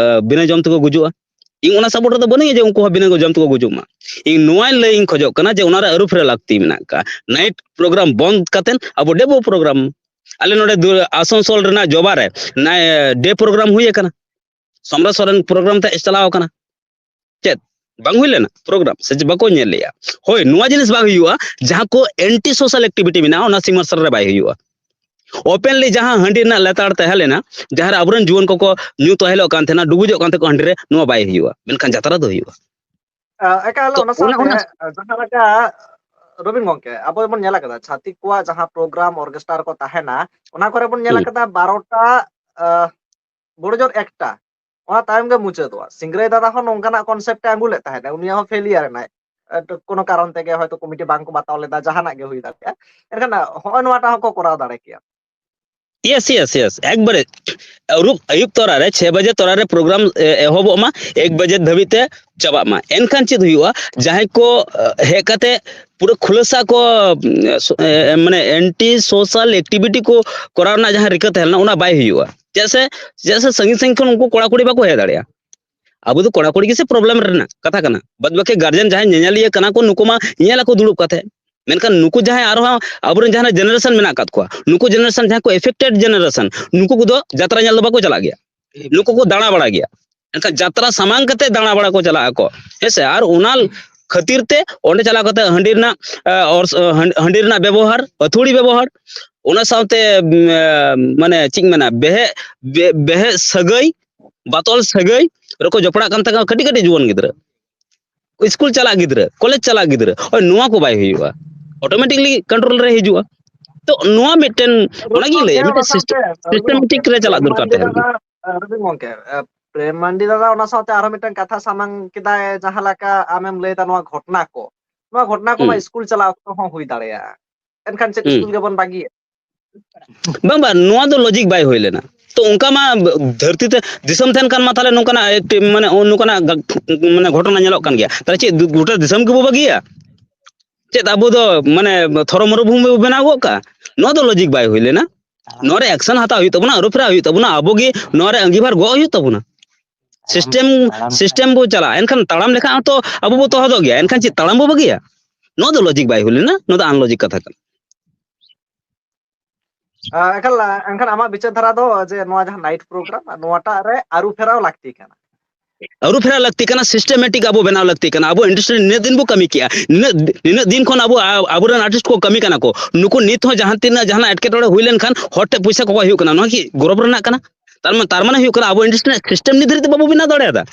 ᱵᱤᱱᱟᱹ ᱡᱚᱢ ᱛᱮᱠᱚ ᱜᱩᱡᱩᱜᱼᱟ᱾ ᱤᱧ ᱚᱱᱟ ᱥᱟᱯᱳᱨᱴ ᱨᱮᱫᱚ ᱵᱟᱹᱱᱩᱧᱟ ᱡᱮ ᱩᱱᱠᱩ ᱦᱚᱸ ᱵᱤᱱᱟᱹ ᱡᱚᱢ ᱛᱮᱠᱚ ᱜᱩᱡᱩᱜ ᱢᱟ᱾ ᱤᱧ ᱱᱚᱣᱟᱧ ᱞᱟᱹᱭ ᱤᱧ ᱠᱷᱚᱡᱚᱜ ᱠᱟᱱᱟ ᱡᱮ ᱚᱱᱟᱨᱮ ᱟᱹᱨᱩ ᱯᱷᱮᱨᱟᱣ ᱞᱟᱹᱠᱛᱤ ᱢᱮᱱᱟᱜ ᱟᱠᱟᱫᱼᱟ᱾ ᱱᱟᱭᱤᱴ ᱯᱨᱳᱜᱨᱟᱢ ᱵᱚᱱᱫ ᱠᱟᱛᱮ ᱟᱵᱚ ᱰᱮ ᱵᱚ ᱯᱨᱳᱜᱨᱟᱢ᱾ ᱟᱞᱮ ᱱᱚᱰᱮ ᱟᱥᱟᱱᱥᱳᱞ ᱨᱮᱱᱟᱜ ᱡᱚᱵᱟ ᱨᱮ ᱰᱮ ᱯᱨᱳᱜᱨᱟᱢ ᱦᱩᱭ ᱟᱠᱟᱱᱟ, ᱥᱚᱢᱨᱟ ᱥᱚᱨᱮᱱ ᱯᱨᱳᱜᱨᱟᱢ ᱛᱮ ᱪᱟᱞᱟᱣ ᱟᱠᱟᱱᱟ᱾ ᱪᱮᱫ ᱵᱟᱝ ᱦᱩᱭ ᱞᱮᱱᱟ ᱯᱨᱳᱜᱨᱟᱢ? ᱥᱮ ᱪᱮᱫ ᱵᱟᱠᱚ ᱧᱮᱞ ᱞᱮᱜᱼᱟ? ᱦᱳᱭ, ᱱᱚᱣᱟ ᱡᱤᱱᱤᱥ ᱵᱟᱝ ᱦᱩᱭᱩᱜᱼᱟ᱾ ᱡᱟᱦᱟᱸ ᱠᱚ ᱮᱱᱴᱤ ᱥᱳᱥᱟᱞ ᱮᱠᱴᱤᱵᱷᱤᱴᱤ ᱢᱮᱱᱟᱜᱼᱟ, ᱚᱱᱟ ᱥᱤᱢᱟᱨᱥᱟᱞ ᱨᱮ ᱵᱟᱭ ᱦᱩᱭᱩᱜᱼᱟ᱾ ᱳᱯᱮᱱᱞᱤ ᱡᱟᱦᱟᱸ ᱦᱟᱺᱰᱤ ᱨᱮᱱᱟᱜ ᱞᱮᱛᱟᱲ ᱛᱟᱦᱮᱸ ᱞᱮᱱᱟ, ᱡᱟᱦᱟᱸ ᱨᱮ ᱟᱵᱚᱨᱮᱱ ᱡᱩᱣᱟᱹᱱ ᱠᱚᱠᱚ ᱧᱩ ᱛᱚᱦᱮᱞᱚᱜ ᱠᱟᱱ ᱛᱟᱦᱮᱱᱟ, ᱰᱩᱵᱩᱡᱚᱜ ᱠᱟᱱ ᱛᱟᱦᱮᱸ ᱠᱚ ᱦᱟᱺᱰᱤ ᱨᱮ, ᱱᱚᱣᱟ ᱵᱟᱭ ᱦᱩᱭᱩᱜᱼᱟ, ᱢᱮᱱᱠᱷᱟᱱ ᱡᱟᱛᱨᱟ ᱫᱚ ᱦᱩᱭᱩᱜᱼᱟ᱾ ᱮᱠᱟᱞ, ᱛᱚ ᱚᱱᱟ ᱚᱱᱟ, ᱥᱟᱶᱛᱮ ᱚᱱᱟ ᱡᱟᱦᱟᱸ ᱞᱮᱠᱟ ᱨᱚᱵᱤᱱ ᱜᱚᱢᱠᱮ, ᱟᱵᱚ ᱵᱚᱱ ᱧᱮᱞ ᱟᱠᱟᱫᱟ ᱪᱷᱟᱛᱤᱠ ᱠᱚᱣᱟᱜ ᱡᱟᱦᱟᱸ ᱯᱨᱳᱜᱨᱟᱢ ᱚᱨᱜᱮᱥᱴᱟᱨ ᱠᱚ ᱛᱟᱦᱮᱱᱟ, ᱚᱱᱟ ᱠᱚᱨᱮ ᱵᱚᱱ ᱧᱮᱞ ᱦᱩᱸ᱾ ᱟᱠᱟᱫᱟ ᱵᱟᱨᱚᱴᱟ ᱵᱚᱲᱚ ᱡᱳᱨ ᱮᱠᱴᱟ, ᱚᱱᱟ ᱛᱟᱭᱚᱢ ᱜᱮ ᱢᱩᱪᱟᱹᱫᱚᱜᱼᱟ᱾ ᱥᱤᱝᱨᱟᱹᱭ ᱫᱟᱫᱟ ᱦᱚᱸ ᱱᱚᱝᱠᱟᱱᱟᱜ ᱠᱚᱱᱥᱮᱯᱴ ᱮ ᱟᱹᱜᱩ ᱞᱮᱫ ᱛᱟᱦᱮᱸᱫ, ᱩᱱᱤᱭᱟᱜ ᱦᱚᱸ ᱯᱷᱮᱞᱤᱭᱟᱨ ᱮᱱᱟᱭ, ᱠᱳᱱᱳ ᱠᱟᱨᱚᱱ ᱛᱮᱜᱮ ᱦᱚᱭᱛᱳ ᱠᱚᱢᱤᱴᱤ ᱵᱟᱝ ᱠᱚ ᱵᱟᱛᱟᱣ ᱞᱮᱫᱟ, ᱡᱟᱦᱟᱱᱟᱜ ᱜᱮ ᱦᱩᱭ ᱫᱟᱲᱮᱭᱟᱜᱼᱟ᱾ ᱮᱱᱠᱷᱟᱱ ᱦᱚᱸᱜᱼᱚᱭ ᱱᱚᱣᱟᱴᱟᱜ ᱦᱚᱸᱠᱚ ᱠᱚᱨᱟᱣ ᱫᱟᱲᱮ ᱠᱮᱭᱟ᱾ ᱭᱮᱥ, ᱭᱮᱥ, ᱭᱮᱥ, ᱮᱠᱵᱟᱨᱮ᱾ ᱟᱹᱭᱩᱵ, ᱟᱹᱭᱩᱵ ᱛᱚᱨᱟ ᱨᱮ ᱪᱷᱚᱭ ᱵᱟᱡᱮ ᱛᱚᱨᱟ ᱨᱮ ᱯᱨᱳᱜᱨᱟᱢ ᱮᱦᱚᱵᱚᱜ ᱢᱟ, ᱮᱠ ᱵᱟᱡᱮ ᱫᱷᱟᱹᱵᱤᱡ ᱛᱮ ᱪᱟᱵᱟᱜ ᱢᱟ᱾ ᱮᱱᱠᱷᱟᱱ ᱪᱮᱫ ᱦᱩᱭᱩᱜᱼᱟ? ᱡᱟᱦᱟᱸᱭ ᱠᱚ ᱦᱮᱡ ᱠᱟᱛᱮ ᱯᱩᱨᱟᱹ ᱠᱷᱩᱞᱟᱹᱥᱟ ᱠᱚ ᱢᱟᱱᱮ ᱮᱱᱴᱤ ᱥᱳᱥᱟᱞ ᱮᱠᱴᱤᱵᱷᱤᱴᱤ ᱠᱚ ᱠᱚᱨᱟᱣ ᱨᱮᱱᱟᱜ ᱡᱟᱦᱟᱸ ᱨᱤᱠᱟᱹ ᱛᱟᱦᱮᱸ ᱞᱮᱱᱟ, ᱚᱱᱟ ᱵᱟᱭ ᱦᱩᱭᱩᱜᱼᱟ᱾ ᱪᱮᱫᱟᱜ ᱥᱮ ᱪᱮᱫᱟᱜ ᱥᱮ ᱥᱟᱺᱜᱤᱧ ᱥᱟᱺᱜᱤᱧ ᱠᱷᱚᱱ ᱩᱱᱠᱩ ᱠᱚᱲᱟ ᱠᱩᱲᱤ ᱵᱟᱠᱚ ᱦᱮᱡ ᱫᱟᱲᱮᱭᱟᱜᱼᱟ᱾ ᱟᱵᱚ ᱫᱚ ᱠᱚᱲᱟ ᱠᱩᱲᱤ ᱜᱮᱥᱮ ᱯᱨᱚᱵᱞᱮᱢ ᱨᱮᱱᱟᱜ ᱠᱟᱛᱷᱟ ᱠᱟᱱᱟ᱾ ᱵᱟᱫ ᱵᱟᱹᱠᱤ ᱜᱟᱨᱡᱮᱱ ᱡᱟᱦᱟᱸᱭ ᱧᱮᱧᱮᱞᱤᱭᱟᱹ ᱠᱟᱱᱟ ᱠᱚ, ᱱᱩᱠᱩ ᱢᱟ ᱧᱮᱞ ᱟᱠᱚ ᱫᱩᱲᱩᱵ ᱠᱟᱛᱮ᱾ ᱢᱮᱱᱠᱷᱟᱱ ᱱᱩᱠᱩ ᱡᱟᱦᱟᱸᱭ ᱟᱨᱦᱚᱸ ᱟᱵᱚᱨᱮᱱ ᱡᱟᱦᱟᱸ ᱡᱮᱱᱟᱨᱮᱥᱚᱱ ᱢᱮᱱᱟᱜ ᱟᱠᱟᱫ ᱠᱚᱣᱟ, ᱱᱩᱠᱩ ᱡᱮᱱᱟᱨᱮᱥᱚᱱ ᱡᱟᱦᱟᱸᱭ ᱠᱚ ᱮᱯᱷᱮᱠᱴᱮᱰ ᱡᱮᱱᱟᱨᱮᱥᱚᱱ, ᱱᱩᱠᱩ ᱠᱚᱫᱚ ᱡᱟᱛᱨᱟ ᱧᱮᱞ ᱫᱚ ᱵᱟᱠᱚ ᱪᱟᱞᱟᱜ ᱜᱮᱭᱟ᱾ ᱱᱩᱠᱩ ᱠᱚ ᱫᱟᱬᱟ ᱵᱟᱲᱟᱭ ᱜᱮᱭᱟ᱾ ᱮᱱᱠᱷᱟᱱ ᱡᱟᱛᱨᱟ ᱥᱟᱢᱟᱝ ᱠᱟᱛᱮ ᱫᱟᱬᱟ ᱵᱟᱲᱟ ᱠᱚ ᱪᱟᱞᱟᱜ ᱟᱠᱚ, ᱦᱮᱸ ᱥᱮ? ᱟᱨ ᱚᱱᱟ ᱠᱷᱟᱹᱛᱤᱨ ᱛᱮ ᱚᱸᱰᱮ ᱪᱟᱞᱟᱣ ᱠᱟᱛᱮ ᱦᱟᱺᱰᱤ ᱨᱮᱱᱟᱜ, ᱮ, ᱚᱨ-, ᱦᱟᱺᱰᱤ ᱨᱮᱱᱟᱜ ᱵᱮᱵᱚᱦᱟᱨ, ᱟᱹᱛᱷᱩᱲᱤ ᱵᱮᱵᱚᱦᱟᱨ, ᱚᱱᱟ ᱥᱟᱶᱛᱮ, ᱩᱢ, ᱮ, ᱢᱟᱱᱮ ᱪᱮᱫ ᱤᱧ ᱢᱮᱱᱟ, ᱵᱮᱦᱮ-, ᱵᱮ-, ᱵᱮᱦᱮ ᱥᱟᱹᱜᱟᱹᱭ, ᱵᱟᱛᱚᱞ ᱥᱟᱹᱜᱟᱹᱭ ᱨᱮᱠᱚ ᱡᱚᱯᱲᱟᱜ ᱠᱟᱱ ᱛᱟᱠᱚᱣᱟ ᱠᱟᱹᱴᱤᱡ ᱠᱟᱹᱴᱤᱡ ᱡᱩᱣᱟᱹᱱ ᱜᱤᱫᱽᱨᱟᱹ, ᱥᱠᱩᱞ ᱪᱟᱞᱟᱜ ᱜᱤᱫᱽᱨᱟᱹ, ᱠᱚᱞᱮᱡᱽ ᱪᱟᱞᱟᱜ ᱜᱤᱫᱽᱨᱟᱹ᱾ ᱦᱳᱭ, ᱱᱚᱣᱟ ᱠᱚ ᱵᱟᱭ ᱦᱩᱭᱩᱜᱼᱟ, ᱚᱴᱳᱢᱮᱴᱤᱠᱞᱤ ᱠᱚᱱᱴᱨᱳᱞ ᱨᱮ ᱦᱤᱡᱩᱜᱼᱟ᱾ ᱛᱚ ᱱᱚᱣᱟ ᱢᱤᱫᱴᱮᱱ, ᱚᱱᱟᱜᱤᱧ ᱞᱟᱹᱭᱟ, ᱚᱱᱟ ᱢᱤᱫᱴᱮᱱ ᱥᱟᱶᱛᱮ ᱥᱤᱥᱴᱮᱢᱮᱴᱤᱠ ᱨᱮ ᱪᱟᱞᱟᱜ ᱫᱚᱨᱠᱟᱨ ᱛᱟᱦᱮᱸ ᱞᱮᱱᱟ᱾ ᱨᱚᱵᱤᱱ ᱜᱚᱝᱠᱮ, ᱮ, ᱯᱨᱮᱢ ᱢᱟᱱᱰᱤ ᱫᱟᱫᱟ ᱚᱱᱟ ᱥᱟᱶᱛᱮ ᱟᱨᱦᱚᱸ ᱢᱤᱫᱴᱟᱝ ᱠᱟᱛᱷᱟ ᱥᱟᱢᱟᱝ ᱠᱮᱫᱟᱭ, ᱡᱟᱦᱟᱸ ᱞᱮᱠᱟ ᱟᱢᱮᱢ ᱞᱟᱹᱭ ᱮᱫᱟ, ᱱᱚᱣᱟ ᱜᱷᱚᱴᱱᱟ ᱠᱚ, ᱱᱚᱣᱟ ᱜᱷᱚᱴᱱᱟ ᱠᱚᱢᱟ ᱦᱩᱸ᱾ ᱥᱠᱩᱞ ᱪᱟᱞᱟᱣ ᱚᱠᱛᱚ ᱦᱚᱸ ᱦᱩᱭ ᱫᱟᱲᱮᱭᱟᱜᱼᱟ, ᱮᱱᱠᱷᱟᱱ ᱪᱮᱫ ᱦᱩᱸ᱾ ᱥᱠᱩᱞ ᱜᱮᱵᱚᱱ ᱵᱟᱹᱜᱤᱭᱟ? ᱵᱟᱝ, ᱵᱟᱝ, ᱱᱚᱣᱟ ᱫᱚ ᱞᱚᱡᱤᱠ ᱵᱟᱭ ᱦᱩᱭ ᱞᱮᱱᱟ᱾ ᱛᱚ ᱚᱱᱠᱟ ᱢᱟ ᱫᱷᱟᱹᱨᱛᱤ ᱛᱮ ᱫᱤᱥᱚᱢ ᱛᱟᱦᱮᱱ ᱠᱷᱟᱱ ᱢᱟ ᱛᱟᱦᱞᱮ ᱱᱚᱝᱠᱟᱱᱟᱜ ᱮᱠᱴᱤ-, ᱢᱟᱱᱮ ᱱᱚᱝᱠᱟᱱᱟᱜ ᱜᱟ-, ᱢᱟᱱᱮ ᱜᱷᱚᱴᱚᱱᱟ ᱧᱮᱞᱚᱜ ᱠᱟᱱ ᱜᱮᱭᱟ᱾ ᱛᱟᱦᱞᱮ ᱪᱮᱫ ᱫᱩ-, ᱜᱚᱴᱟ ᱫᱤᱥᱚᱢ ᱜᱮᱵᱚ ᱵᱟᱹᱜᱤᱭᱟ? ᱪᱮᱫ ᱟᱵᱚ ᱫᱚ ᱢᱟᱱᱮ ᱛᱷᱚᱨᱚ ᱢᱚᱨᱩᱵᱷᱩᱢᱤ ᱵᱚ ᱵᱮᱱᱟᱣ ᱜᱚᱫ ᱠᱟᱜᱼᱟ? ᱱᱚᱣᱟ ᱫᱚ ᱞᱚᱡᱤᱠ ᱵᱟᱭ ᱦᱩᱭ ᱞᱮᱱᱟ᱾ ᱱᱚᱣᱟ ᱨᱮ ᱮᱠᱥᱮᱱ ᱦᱟᱛᱟᱣ ᱦᱩᱭᱩᱜ ᱛᱟᱵᱚᱱᱟ, ᱟᱹᱨᱩ ᱯᱷᱮᱨᱟᱣ ᱦᱩᱭᱩᱜ ᱛᱟᱵᱚᱱᱟ, ᱟᱵᱚ ᱜᱮ ᱱᱚᱣᱟ ᱨᱮ ᱟᱸᱜᱤᱵᱷᱟᱨ ᱜᱚᱜ ᱦᱩᱭᱩᱜ ᱛᱟᱵᱚᱱᱟ᱾ ᱥᱤᱥᱴᱮᱢ, ᱥᱤᱥᱴᱮᱢ ᱵᱚ ᱪᱟᱞᱟᱜᱼᱟ, ᱮᱱᱠᱷᱟᱱ ᱛᱟᱲᱟᱢ ᱞᱮᱠᱷᱟᱱ ᱦᱚᱸᱛᱚ ᱟᱵᱚ ᱵᱚ ᱛᱚᱦᱚᱫᱚᱜ ᱜᱮᱭᱟ, ᱮᱱᱠᱷᱟᱱ ᱪᱮᱫ ᱛᱟᱲᱟᱢ ᱵᱚ ᱵᱟᱹᱜᱤᱭᱟ? ᱱᱚᱣᱟ ᱫᱚ ᱞᱚᱡᱤᱠ ᱵᱟᱭ ᱦᱩᱭ ᱞᱮᱱᱟ, ᱱᱚᱣᱟ ᱫᱚ ᱟᱱᱞᱚᱡᱤᱠ ᱠᱟᱛᱷᱟ ᱠᱟᱱᱟ᱾ ᱟ, ᱮᱠᱟᱞ, ᱮᱱᱠᱷᱟᱱ ᱟᱢᱟᱜ ᱵᱤᱪᱟᱹᱨ ᱫᱷᱟᱨᱟ ᱫᱚ ᱡᱮ ᱱᱚᱣᱟ ᱡᱟᱦᱟᱸ ᱱᱟᱭᱤᱴ ᱯᱨᱳᱜᱨᱟᱢ, ᱱᱚᱣᱟᱴᱟᱜ ᱨᱮ ᱟᱹᱨᱩ ᱯᱷᱮᱨᱟᱣ ᱞᱟᱹᱠᱛᱤ ᱠᱟᱱᱟ᱾ ᱟᱹᱨᱩ ᱯᱷᱮᱨᱟᱣ ᱞᱟᱹᱠᱛᱤ ᱠᱟᱱᱟ, ᱥᱤᱥᱴᱮᱢᱮᱴᱤᱠ ᱟᱵᱚ ᱵᱮᱱᱟᱣ ᱞᱟᱹᱠᱛᱤ ᱠᱟᱱᱟ᱾ ᱟᱵᱚ ᱤᱱᱰᱟᱥᱴᱨᱤ ᱱᱤᱱᱟᱹᱜ ᱫᱤᱱ ᱵᱚ ᱠᱟᱹᱢᱤ ᱠᱮᱜᱼᱟ, ᱱᱤᱱᱟᱹᱜ, ᱱᱤᱱᱟᱹᱜ ᱫᱤᱱ ᱠᱷᱚᱱ ᱟᱵᱚ, ᱟ-, ᱟᱵᱚᱨᱮᱱ ᱟᱨᱴᱤᱥᱴ ᱠᱚ ᱠᱟᱹᱢᱤ ᱠᱟᱱᱟ ᱠᱚ, ᱱᱩᱠᱩ ᱱᱤᱛ ᱦᱚᱸ ᱡᱟᱦᱟᱸ ᱛᱤᱱᱟᱹᱜ ᱡᱟᱦᱟᱱᱟᱜ ᱮᱴᱠᱮᱴᱚᱬᱮ ᱦᱩᱭ ᱞᱮᱱᱠᱷᱟᱱ ᱦᱚᱲ ᱴᱷᱮᱱ ᱯᱚᱭᱥᱟ ᱠᱚᱠᱚᱭ ᱦᱩᱭᱩᱜ ᱠᱟᱱᱟ, ᱱᱚᱣᱟ ᱠᱤ ᱜᱚᱨᱚᱵᱽ ᱨᱮᱱᱟᱜ ᱠᱟᱱᱟ? ᱛᱟᱨ ᱢᱟᱱᱮ, ᱛᱟᱨ ᱢᱟᱱᱮ ᱦᱩᱭᱩᱜ ᱠᱟᱱᱟ ᱟᱵᱚ ᱤᱱᱰᱟᱥᱴᱨᱤ ᱨᱮᱱᱟᱜ ᱥᱤᱥᱴᱮᱢ ᱱᱤᱛ ᱫᱷᱟᱹᱨᱤᱡ ᱛᱮ ᱵᱟᱵᱚ ᱵᱮᱱᱟᱣ ᱫᱟᱲᱮᱭᱟᱫᱟ᱾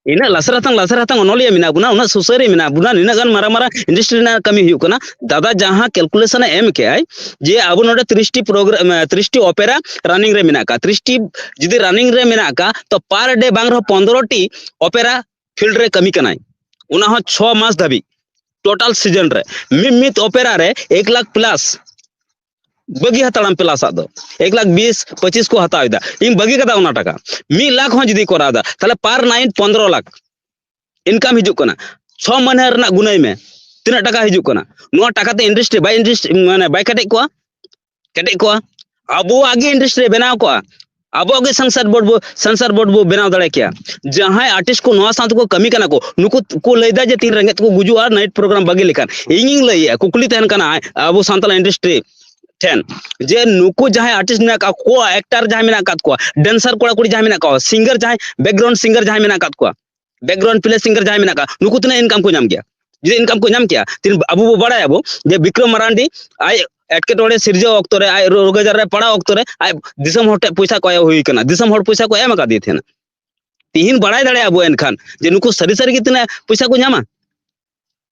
ᱤᱱᱟᱹᱜ ᱞᱟᱥᱮᱨ ᱦᱟᱛᱟᱝ, ᱞᱟᱥᱮᱨ ᱦᱟᱛᱟᱝ ᱚᱱᱚᱞᱤᱭᱟᱹ ᱢᱮᱱᱟᱜ ᱵᱚᱱᱟ, ᱩᱱᱟᱹᱜ ᱥᱩᱥᱟᱹᱨᱤᱭᱟᱹ ᱢᱮᱱᱟᱜ ᱵᱚᱱᱟ, ᱱᱤᱱᱟᱹᱜ ᱜᱟᱱ ᱢᱟᱨᱟᱝ ᱢᱟᱨᱟᱝ ᱤᱱᱰᱟᱥᱴᱨᱤ ᱨᱮᱱᱟᱜ ᱠᱟᱹᱢᱤ ᱦᱩᱭᱩᱜ ᱠᱟᱱᱟ᱾ ᱫᱟᱫᱟ ᱡᱟᱦᱟᱸ ᱠᱮᱞᱠᱩᱞᱮᱥᱚᱱ ᱮ ᱮᱢ ᱠᱮᱜᱼᱟᱭ ᱡᱮ ᱟᱵᱚ ᱱᱚᱰᱮ ᱛᱤᱨᱤᱥ ᱴᱤ ᱯᱨᱳᱜᱨᱟᱢ, ᱛᱤᱨᱤᱥ ᱴᱤ ᱚᱯᱮᱨᱟ ᱨᱟᱱᱤᱝ ᱨᱮ ᱢᱮᱱᱟᱜ ᱟᱠᱟᱫ, ᱛᱤᱨᱤᱥ ᱴᱤ ᱡᱩᱫᱤ ᱨᱟᱱᱤᱝ ᱨᱮ ᱢᱮᱱᱟᱜ ᱟᱠᱟᱫ, ᱛᱚ ᱯᱟᱨ ᱰᱮ ᱵᱟᱝ ᱨᱮᱦᱚᱸ ᱯᱚᱱᱫᱽᱨᱚ ᱴᱤ ᱚᱯᱮᱨᱟ ᱯᱷᱤᱞᱰ ᱨᱮ ᱠᱟᱹᱢᱤ ᱠᱟᱱᱟᱭ, ᱚᱱᱟ ᱦᱚᱸ ᱪᱷᱚ ᱢᱟᱥ ᱫᱷᱟᱹᱵᱤᱡ ᱴᱳᱴᱟᱞ ᱥᱤᱡᱚᱱ ᱨᱮ ᱢᱤᱫ, ᱢᱤᱫ ᱚᱯᱮᱨᱟ ᱨᱮ ᱮᱠ ᱞᱟᱠᱷ ᱯᱞᱟᱥ ᱵᱟᱹᱜᱤ ᱦᱟᱛᱟᱲᱟᱢ ᱯᱞᱟᱥ ᱟᱜ ᱫᱚ ᱮᱠ ᱞᱟᱠᱷ ᱵᱤᱥ ᱯᱚᱸᱪᱤᱥ ᱠᱚ ᱦᱟᱛᱟᱣ ᱮᱫᱟ᱾ ᱤᱧ ᱵᱟᱹᱜᱤ ᱠᱟᱫᱟ ᱚᱱᱟ ᱴᱟᱠᱟ, ᱢᱤᱫ ᱞᱟᱠᱷ ᱦᱚᱸ ᱡᱩᱫᱤ ᱠᱚᱨᱟᱣ ᱮᱫᱟ, ᱛᱟᱦᱞᱮ ᱯᱟᱨ ᱱᱟᱭᱤᱴ ᱯᱚᱱᱫᱽᱨᱚ ᱞᱟᱠᱷ ᱤᱱᱠᱟᱢ ᱦᱤᱡᱩᱜ ᱠᱟᱱᱟ᱾ ᱪᱷᱚ ᱢᱟᱹᱱᱦᱟᱹ ᱨᱮᱱᱟᱜ ᱜᱩᱱᱟᱹᱭ ᱢᱮ, ᱛᱤᱱᱟᱹᱜ ᱴᱟᱠᱟ ᱦᱤᱡᱩᱜ ᱠᱟᱱᱟ᱾ ᱱᱚᱣᱟ ᱴᱟᱠᱟ ᱛᱮ ᱤᱱᱰᱟᱥᱴᱨᱤ ᱵᱟᱭ ᱤᱱᱰᱟᱥᱴᱨᱤ, ᱢᱟᱱᱮ ᱵᱟᱭ ᱠᱮᱴᱮᱡ ᱠᱚᱜᱼᱟ, ᱠᱮᱴᱮᱡ ᱠᱚᱜᱼᱟ᱾ ᱟᱵᱚᱣᱟᱜ ᱜᱮ ᱤᱱᱰᱟᱥᱴᱨᱤ ᱵᱮᱱᱟᱣ ᱠᱚᱜᱼᱟ, ᱟᱵᱚᱣᱟᱜ ᱜᱮ ᱥᱮᱱᱥᱟᱨ ᱵᱳᱨᱰ ᱵᱚ ᱥᱮᱱᱥᱟᱨ ᱵᱳᱨᱰ ᱵᱚ ᱵᱮᱱᱟᱣ ᱫᱟᱲᱮ ᱠᱮᱭᱟ᱾ ᱡᱟᱦᱟᱸᱭ ᱟᱨᱴᱤᱥᱴ ᱠᱚ ᱱᱚᱣᱟ ᱥᱟᱶ ᱛᱮᱠᱚ ᱠᱟᱹᱢᱤ ᱠᱟᱱᱟ ᱠᱚ, ᱱᱩᱠᱩ ᱠᱚ ᱞᱟᱹᱭᱫᱟ ᱡᱮ ᱛᱤᱱ ᱨᱮᱸᱜᱮᱡ ᱛᱮᱠᱚ ᱜᱩᱡᱩᱜᱼᱟ ᱱᱟᱭᱤᱴ ᱯᱨᱳᱜᱨᱟᱢ ᱵᱟᱹᱜᱤ ᱞᱮᱠᱷᱟᱱ᱾ ᱤᱧᱤᱧ ᱞᱟᱹᱭᱮᱜᱼᱟ, ᱠᱩᱠᱞᱤ ᱛᱟᱦᱮᱱ ᱠᱟᱱᱟ ᱟᱵᱚ ᱥᱟᱱᱛᱟᱲ ᱤᱱᱰᱟᱥᱴᱨᱤ ᱴᱷᱮᱱ, ᱡᱮ ᱱᱩᱠᱩ ᱡᱟᱦᱟᱸᱭ ᱟᱨᱴᱤᱥᱴ ᱢᱮᱱᱟᱜ ᱠᱟᱜ ᱠᱚᱣᱟ, ᱮᱠᱴᱟᱨ ᱡᱟᱦᱟᱸᱭ ᱢᱮᱱᱟᱜ ᱠᱟᱜ ᱠᱚᱣᱟ, ᱰᱮᱱᱥᱟᱨ ᱠᱚᱲᱟ ᱠᱩᱲᱤ ᱡᱟᱦᱟᱸᱭ ᱢᱮᱱᱟᱜ ᱠᱚᱣᱟ, ᱥᱤᱝᱜᱟᱨ ᱡᱟᱦᱟᱸᱭ, ᱵᱮᱠᱜᱨᱟᱣᱩᱱᱰ ᱥᱤᱝᱜᱟᱨ ᱡᱟᱦᱟᱸᱭ ᱢᱮᱱᱟᱜ ᱠᱟᱜ ᱠᱚᱣᱟ, ᱵᱮᱠᱜᱨᱟᱣᱩᱱᱰ ᱯᱞᱮ ᱥᱤᱝᱜᱟᱨ ᱡᱟᱦᱟᱸᱭ ᱢᱮᱱᱟᱜ ᱠᱚᱣᱟ, ᱱᱩᱠᱩ ᱛᱤᱱᱟᱹᱜ ᱤᱱᱠᱟᱢ ᱠᱚ ᱧᱟᱢ ᱜᱮᱭᱟ? ᱡᱩᱫᱤ ᱤᱱᱠᱟᱢ ᱠᱚ ᱧᱟᱢ ᱠᱮᱭᱟ, ᱛᱤᱱ ᱟᱵᱚ ᱵᱚ ᱵᱟᱲᱟᱭᱟᱵᱚ ᱡᱮ ᱵᱤᱠᱨᱚᱢ ᱢᱟᱨᱟᱱᱰᱤ ᱟᱡ ᱮᱴᱠᱮᱴᱚᱬᱮ ᱥᱤᱨᱡᱟᱹᱣ ᱚᱠᱛᱚ ᱨᱮ, ᱟᱡ ᱨᱳᱜᱽ ᱟᱡᱟᱨ ᱨᱮ ᱯᱟᱲᱟᱣ ᱚᱠᱛᱚ ᱨᱮ, ᱟᱡ ᱫᱤᱥᱚᱢ ᱦᱚᱲ ᱴᱷᱮᱱ ᱯᱚᱭᱥᱟ ᱠᱚᱭ ᱦᱩᱭ ᱠᱟᱱᱟ, ᱫᱤᱥᱚᱢ ᱦᱚᱲ ᱯᱚᱭᱥᱟ ᱠᱚ ᱮᱢ ᱟᱠᱟᱫᱮ ᱛᱟᱦᱮᱱᱟ᱾ ᱛᱤᱦᱤᱧ ᱵᱟᱲᱟᱭ ᱫᱟᱲᱮᱭᱟᱜᱼᱟ ᱵᱚ ᱮᱱᱠᱷᱟᱱ ᱡᱮ ᱱᱩᱠᱩ ᱥᱟᱹᱨᱤ ᱥᱟᱹᱨᱤ ᱜᱮ ᱛᱤᱱᱟᱹᱜ ᱯᱚᱭᱥᱟ ᱠᱚ ᱧᱟᱢᱟ᱾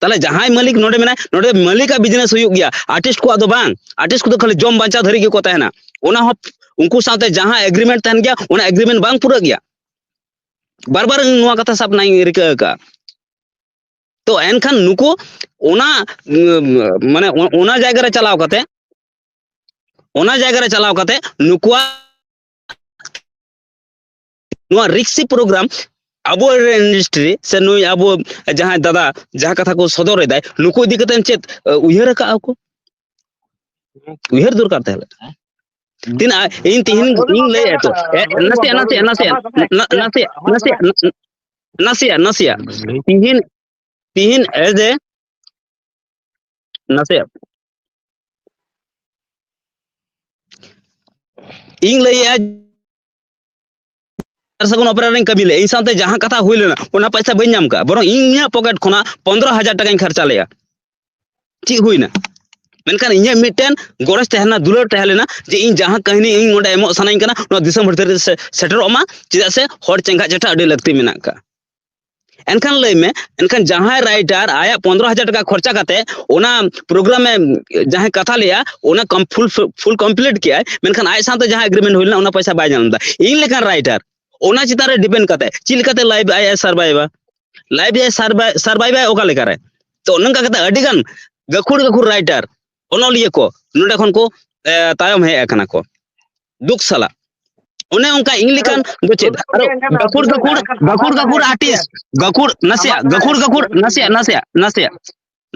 ᱛᱟᱦᱞᱮ ᱡᱟᱦᱟᱸᱭ ᱢᱟᱹᱞᱤᱠ ᱱᱚᱰᱮ ᱢᱮᱱᱟᱭ, ᱱᱚᱰᱮ ᱢᱟᱹᱞᱤᱠᱟᱜ ᱵᱤᱡᱽᱱᱮᱥ ᱦᱩᱭᱩᱜ ᱜᱮᱭᱟ, ᱟᱨᱴᱤᱥᱴ ᱠᱚᱣᱟᱜ ᱫᱚ ᱵᱟᱝ᱾ ᱟᱨᱴᱤᱥᱴ ᱠᱚᱫᱚ ᱠᱷᱟᱹᱞᱤ ᱡᱚᱢ ᱵᱟᱧᱪᱟᱣ ᱫᱷᱟᱹᱨᱤᱡ ᱜᱮᱠᱚ ᱛᱟᱦᱮᱱᱟ᱾ ᱚᱱᱟ ᱦᱚᱸ ᱩᱱᱠᱩ ᱥᱟᱶᱛᱮ ᱡᱟᱦᱟᱸ ᱮᱜᱽᱨᱤᱢᱮᱱᱴ ᱛᱟᱦᱮᱱ ᱜᱮᱭᱟ, ᱚᱱᱟ ᱮᱜᱽᱨᱤᱢᱮᱱᱴ ᱵᱟᱝ ᱯᱩᱨᱟᱹᱜ ᱜᱮᱭᱟ᱾ ᱵᱟᱨ ᱵᱟᱨ ᱤᱧ ᱱᱚᱣᱟ ᱠᱟᱛᱷᱟ ᱥᱟᱵ ᱨᱮᱱᱟᱜ ᱤᱧ ᱨᱤᱠᱟᱹ ᱟᱠᱟᱫᱼᱟ᱾ ᱛᱚ ᱮᱱᱠᱷᱟᱱ ᱱᱩᱠᱩ ᱚᱱᱟ, ᱩᱢ, ᱢᱟᱱᱮ ᱚ-, ᱚᱱᱟ ᱡᱟᱭᱜᱟ ᱨᱮ ᱪᱟᱞᱟᱣ ᱠᱟᱛᱮ, ᱚᱱᱟ ᱡᱟᱭᱜᱟ ᱨᱮ ᱪᱟᱞᱟᱣ ᱠᱟᱛᱮ ᱱᱩᱠᱩᱣᱟᱜ ᱱᱚᱣᱟ ᱨᱤᱠᱥᱤ ᱯᱨᱳᱜᱨᱟᱢ ᱟᱵᱚ ᱨᱮᱱ ᱤᱱᱰᱟᱥᱴᱨᱤ ᱥᱮ ᱱᱩᱭ ᱟᱵᱚ ᱡᱟᱦᱟᱸᱭ ᱫᱟᱫᱟ ᱡᱟᱦᱟᱸ ᱠᱟᱛᱷᱟ ᱠᱚ ᱥᱚᱫᱚᱨ ᱮᱫᱟᱭ, ᱱᱩᱠᱩ ᱤᱫᱤ ᱠᱟᱛᱮ ᱪᱮᱫ, ᱮ, ᱩᱭᱦᱟᱹᱨ ᱟᱠᱟᱫᱼᱟ ᱠᱚ? ᱩᱭᱦᱟᱹᱨ ᱫᱚᱨᱠᱟᱨ ᱛᱟᱦᱮᱸ ᱞᱮᱱᱟ᱾ ᱛᱤᱱᱟᱹᱜ ᱤᱧ ᱛᱤᱦᱤᱧ ᱤᱧ ᱞᱟᱹᱭᱮᱫᱼᱟ ᱛᱚ, ᱮ, ᱱᱟᱥᱮᱭᱟᱜ, ᱱᱟᱥᱮᱭᱟᱜ, ᱱᱟᱥᱮᱭᱟᱜ, ᱱᱟ-, ᱱᱟᱥᱮᱭᱟᱜ, ᱱᱟᱥᱮᱭᱟᱜ, ᱱᱟᱥᱮᱭᱟᱜ, ᱱᱟᱥᱮᱭᱟᱜ, ᱛᱤᱦᱤᱧ, ᱛᱤᱦᱤᱧ ᱮ ᱡᱮ ᱱᱟᱥᱮᱭᱟᱜ ᱤᱧ ᱞᱟᱹᱭᱮᱫᱼᱟ, ᱥᱟᱨ ᱥᱟᱹᱜᱩᱱ ᱚᱯᱮᱨᱟ ᱨᱮᱧ ᱠᱟᱹᱢᱤ ᱞᱮᱫᱼᱟ, ᱤᱧ ᱥᱟᱶᱛᱮ ᱡᱟᱦᱟᱸ ᱠᱟᱛᱷᱟ ᱦᱩᱭ ᱞᱮᱱᱟ, ᱚᱱᱟ ᱯᱚᱭᱥᱟ ᱵᱟᱹᱧ ᱧᱟᱢ ᱠᱟᱜᱼᱟ, ᱵᱚᱨᱚᱝ ᱤᱧᱟᱹᱜ ᱯᱚᱠᱮᱴ ᱠᱷᱚᱱᱟᱜ ᱯᱚᱱᱫᱽᱨᱚ ᱦᱟᱡᱟᱨ ᱴᱟᱠᱟᱧ ᱠᱷᱚᱨᱪᱟ ᱞᱮᱫᱼᱟ᱾ ᱪᱮᱫ ᱦᱩᱭᱱᱟ? ᱢᱮᱱᱠᱷᱟᱱ ᱤᱧᱟᱹᱜ ᱢᱤᱫᱴᱮᱱ ᱜᱚᱨᱚᱡᱽ ᱛᱟᱦᱮᱸ ᱞᱮᱱᱟ, ᱫᱩᱞᱟᱹᱲ ᱛᱟᱦᱮᱸ ᱞᱮᱱᱟ ᱡᱮ ᱤᱧ ᱡᱟᱦᱟᱸ ᱠᱟᱹᱦᱱᱤ ᱤᱧ ᱱᱚᱰᱮ ᱮᱢᱚᱜ ᱥᱟᱱᱟᱧ ᱠᱟᱱᱟ, ᱱᱚᱣᱟ ᱫᱤᱥᱚᱢ ᱦᱚᱲ ᱫᱷᱟᱹᱨᱤᱡ ᱥᱮ-, ᱥᱮᱴᱮᱨᱚᱜ ᱢᱟ, ᱪᱮᱫᱟᱜ ᱥᱮ ᱦᱚᱲ ᱪᱮᱸᱜᱷᱟᱜ ᱪᱮᱴᱷᱟ ᱟᱹᱰᱤ ᱞᱟᱹᱠᱛᱤ ᱢᱮᱱᱟᱜ ᱟᱠᱟᱫᱼᱟ᱾ ᱮᱱᱠᱷᱟᱱ ᱞᱟᱹᱭ ᱢᱮ, ᱮᱱᱠᱷᱟᱱ ᱡᱟᱦᱟᱸᱭ ᱨᱟᱭᱴᱟᱨ ᱟᱭᱟᱜ ᱯᱚᱱᱫᱽᱨᱚ ᱦᱟᱡᱟᱨ ᱴᱟᱠᱟ ᱠᱷᱚᱨᱪᱟ ᱠᱟᱛᱮ ᱚᱱᱟ ᱯᱨᱳᱜᱨᱟᱢ ᱮ ᱡᱟᱦᱟᱸᱭ ᱠᱟᱛᱷᱟ ᱞᱮᱜᱼᱟ, ᱚᱱᱟ ᱠᱚᱢ-, ᱯᱷᱩᱞ, ᱯᱷᱩᱞ ᱠᱚᱢᱯᱞᱤᱴ ᱠᱮᱜᱼᱟᱭ, ᱢᱮᱱᱠᱷᱟᱱ ᱟᱡ ᱥᱟᱶᱛᱮ ᱡᱟᱦᱟᱸ ᱮᱜᱽᱨᱤᱢᱮᱱᱴ ᱦᱩᱭ ᱞᱮᱱᱟ, ᱚᱱᱟ ᱯᱚᱭᱥᱟ ᱵᱟᱭ ᱧᱟᱢ ᱮᱫᱟ᱾ ᱤᱧ ᱞᱮᱠᱟᱱ ᱨᱟᱭᱴᱟᱨ ᱚᱱᱟ ᱪᱮᱛᱟᱱ ᱨᱮ ᱰᱤᱯᱮᱱᱰ ᱠᱟᱛᱮ ᱪᱮᱫ ᱞᱮᱠᱟᱛᱮ ᱞᱟᱭᱤᱵᱷ ᱟᱭ ᱥᱟᱨᱵᱟᱭᱤᱵᱟ, ᱞᱟᱭᱤᱵᱷ ᱟᱭ ᱥᱟᱨᱵᱟᱭ, ᱥᱟᱨᱵᱟᱭᱤᱵᱟᱭ ᱚᱠᱟ ᱞᱮᱠᱟᱨᱮ? ᱛᱚ ᱱᱚᱝᱠᱟ ᱠᱟᱛᱮ ᱟᱹᱰᱤ ᱜᱟᱱ ᱜᱟᱹᱠᱷᱩᱲ ᱜᱟᱹᱠᱷᱩᱲ ᱨᱟᱭᱴᱟᱨ, ᱚᱱᱚᱞᱤᱭᱟᱹ ᱠᱚ ᱱᱚᱰᱮ ᱠᱷᱚᱱ ᱠᱚ, ᱮ, ᱛᱟᱭᱚᱢ ᱦᱮᱡ ᱟᱠᱟᱱᱟ ᱠᱚ ᱫᱩᱠ ᱥᱟᱞᱟᱜ᱾ ᱚᱱᱮ ᱚᱱᱠᱟ ᱤᱧ ᱞᱮᱠᱟᱱ ᱫᱚ ᱪᱮᱫ? ᱟᱨᱚ ᱜᱟᱹᱠᱷᱩᱲ ᱜᱟᱹᱠᱷᱩᱲ, ᱜᱟᱹᱠᱷᱩᱲ ᱜᱟᱹᱠᱷᱩᱲ ᱟᱨᱴᱤᱥᱴ, ᱜᱟᱹᱠᱷᱩᱲ, ᱱᱟᱥᱮᱭᱟᱜ, ᱜᱟᱹᱠᱷᱩᱲ ᱜᱟᱹᱠᱷᱩᱲ, ᱱᱟᱥᱮᱭᱟᱜ, ᱱᱟᱥᱮᱭᱟᱜ, ᱱᱟᱥᱮᱭᱟᱜ,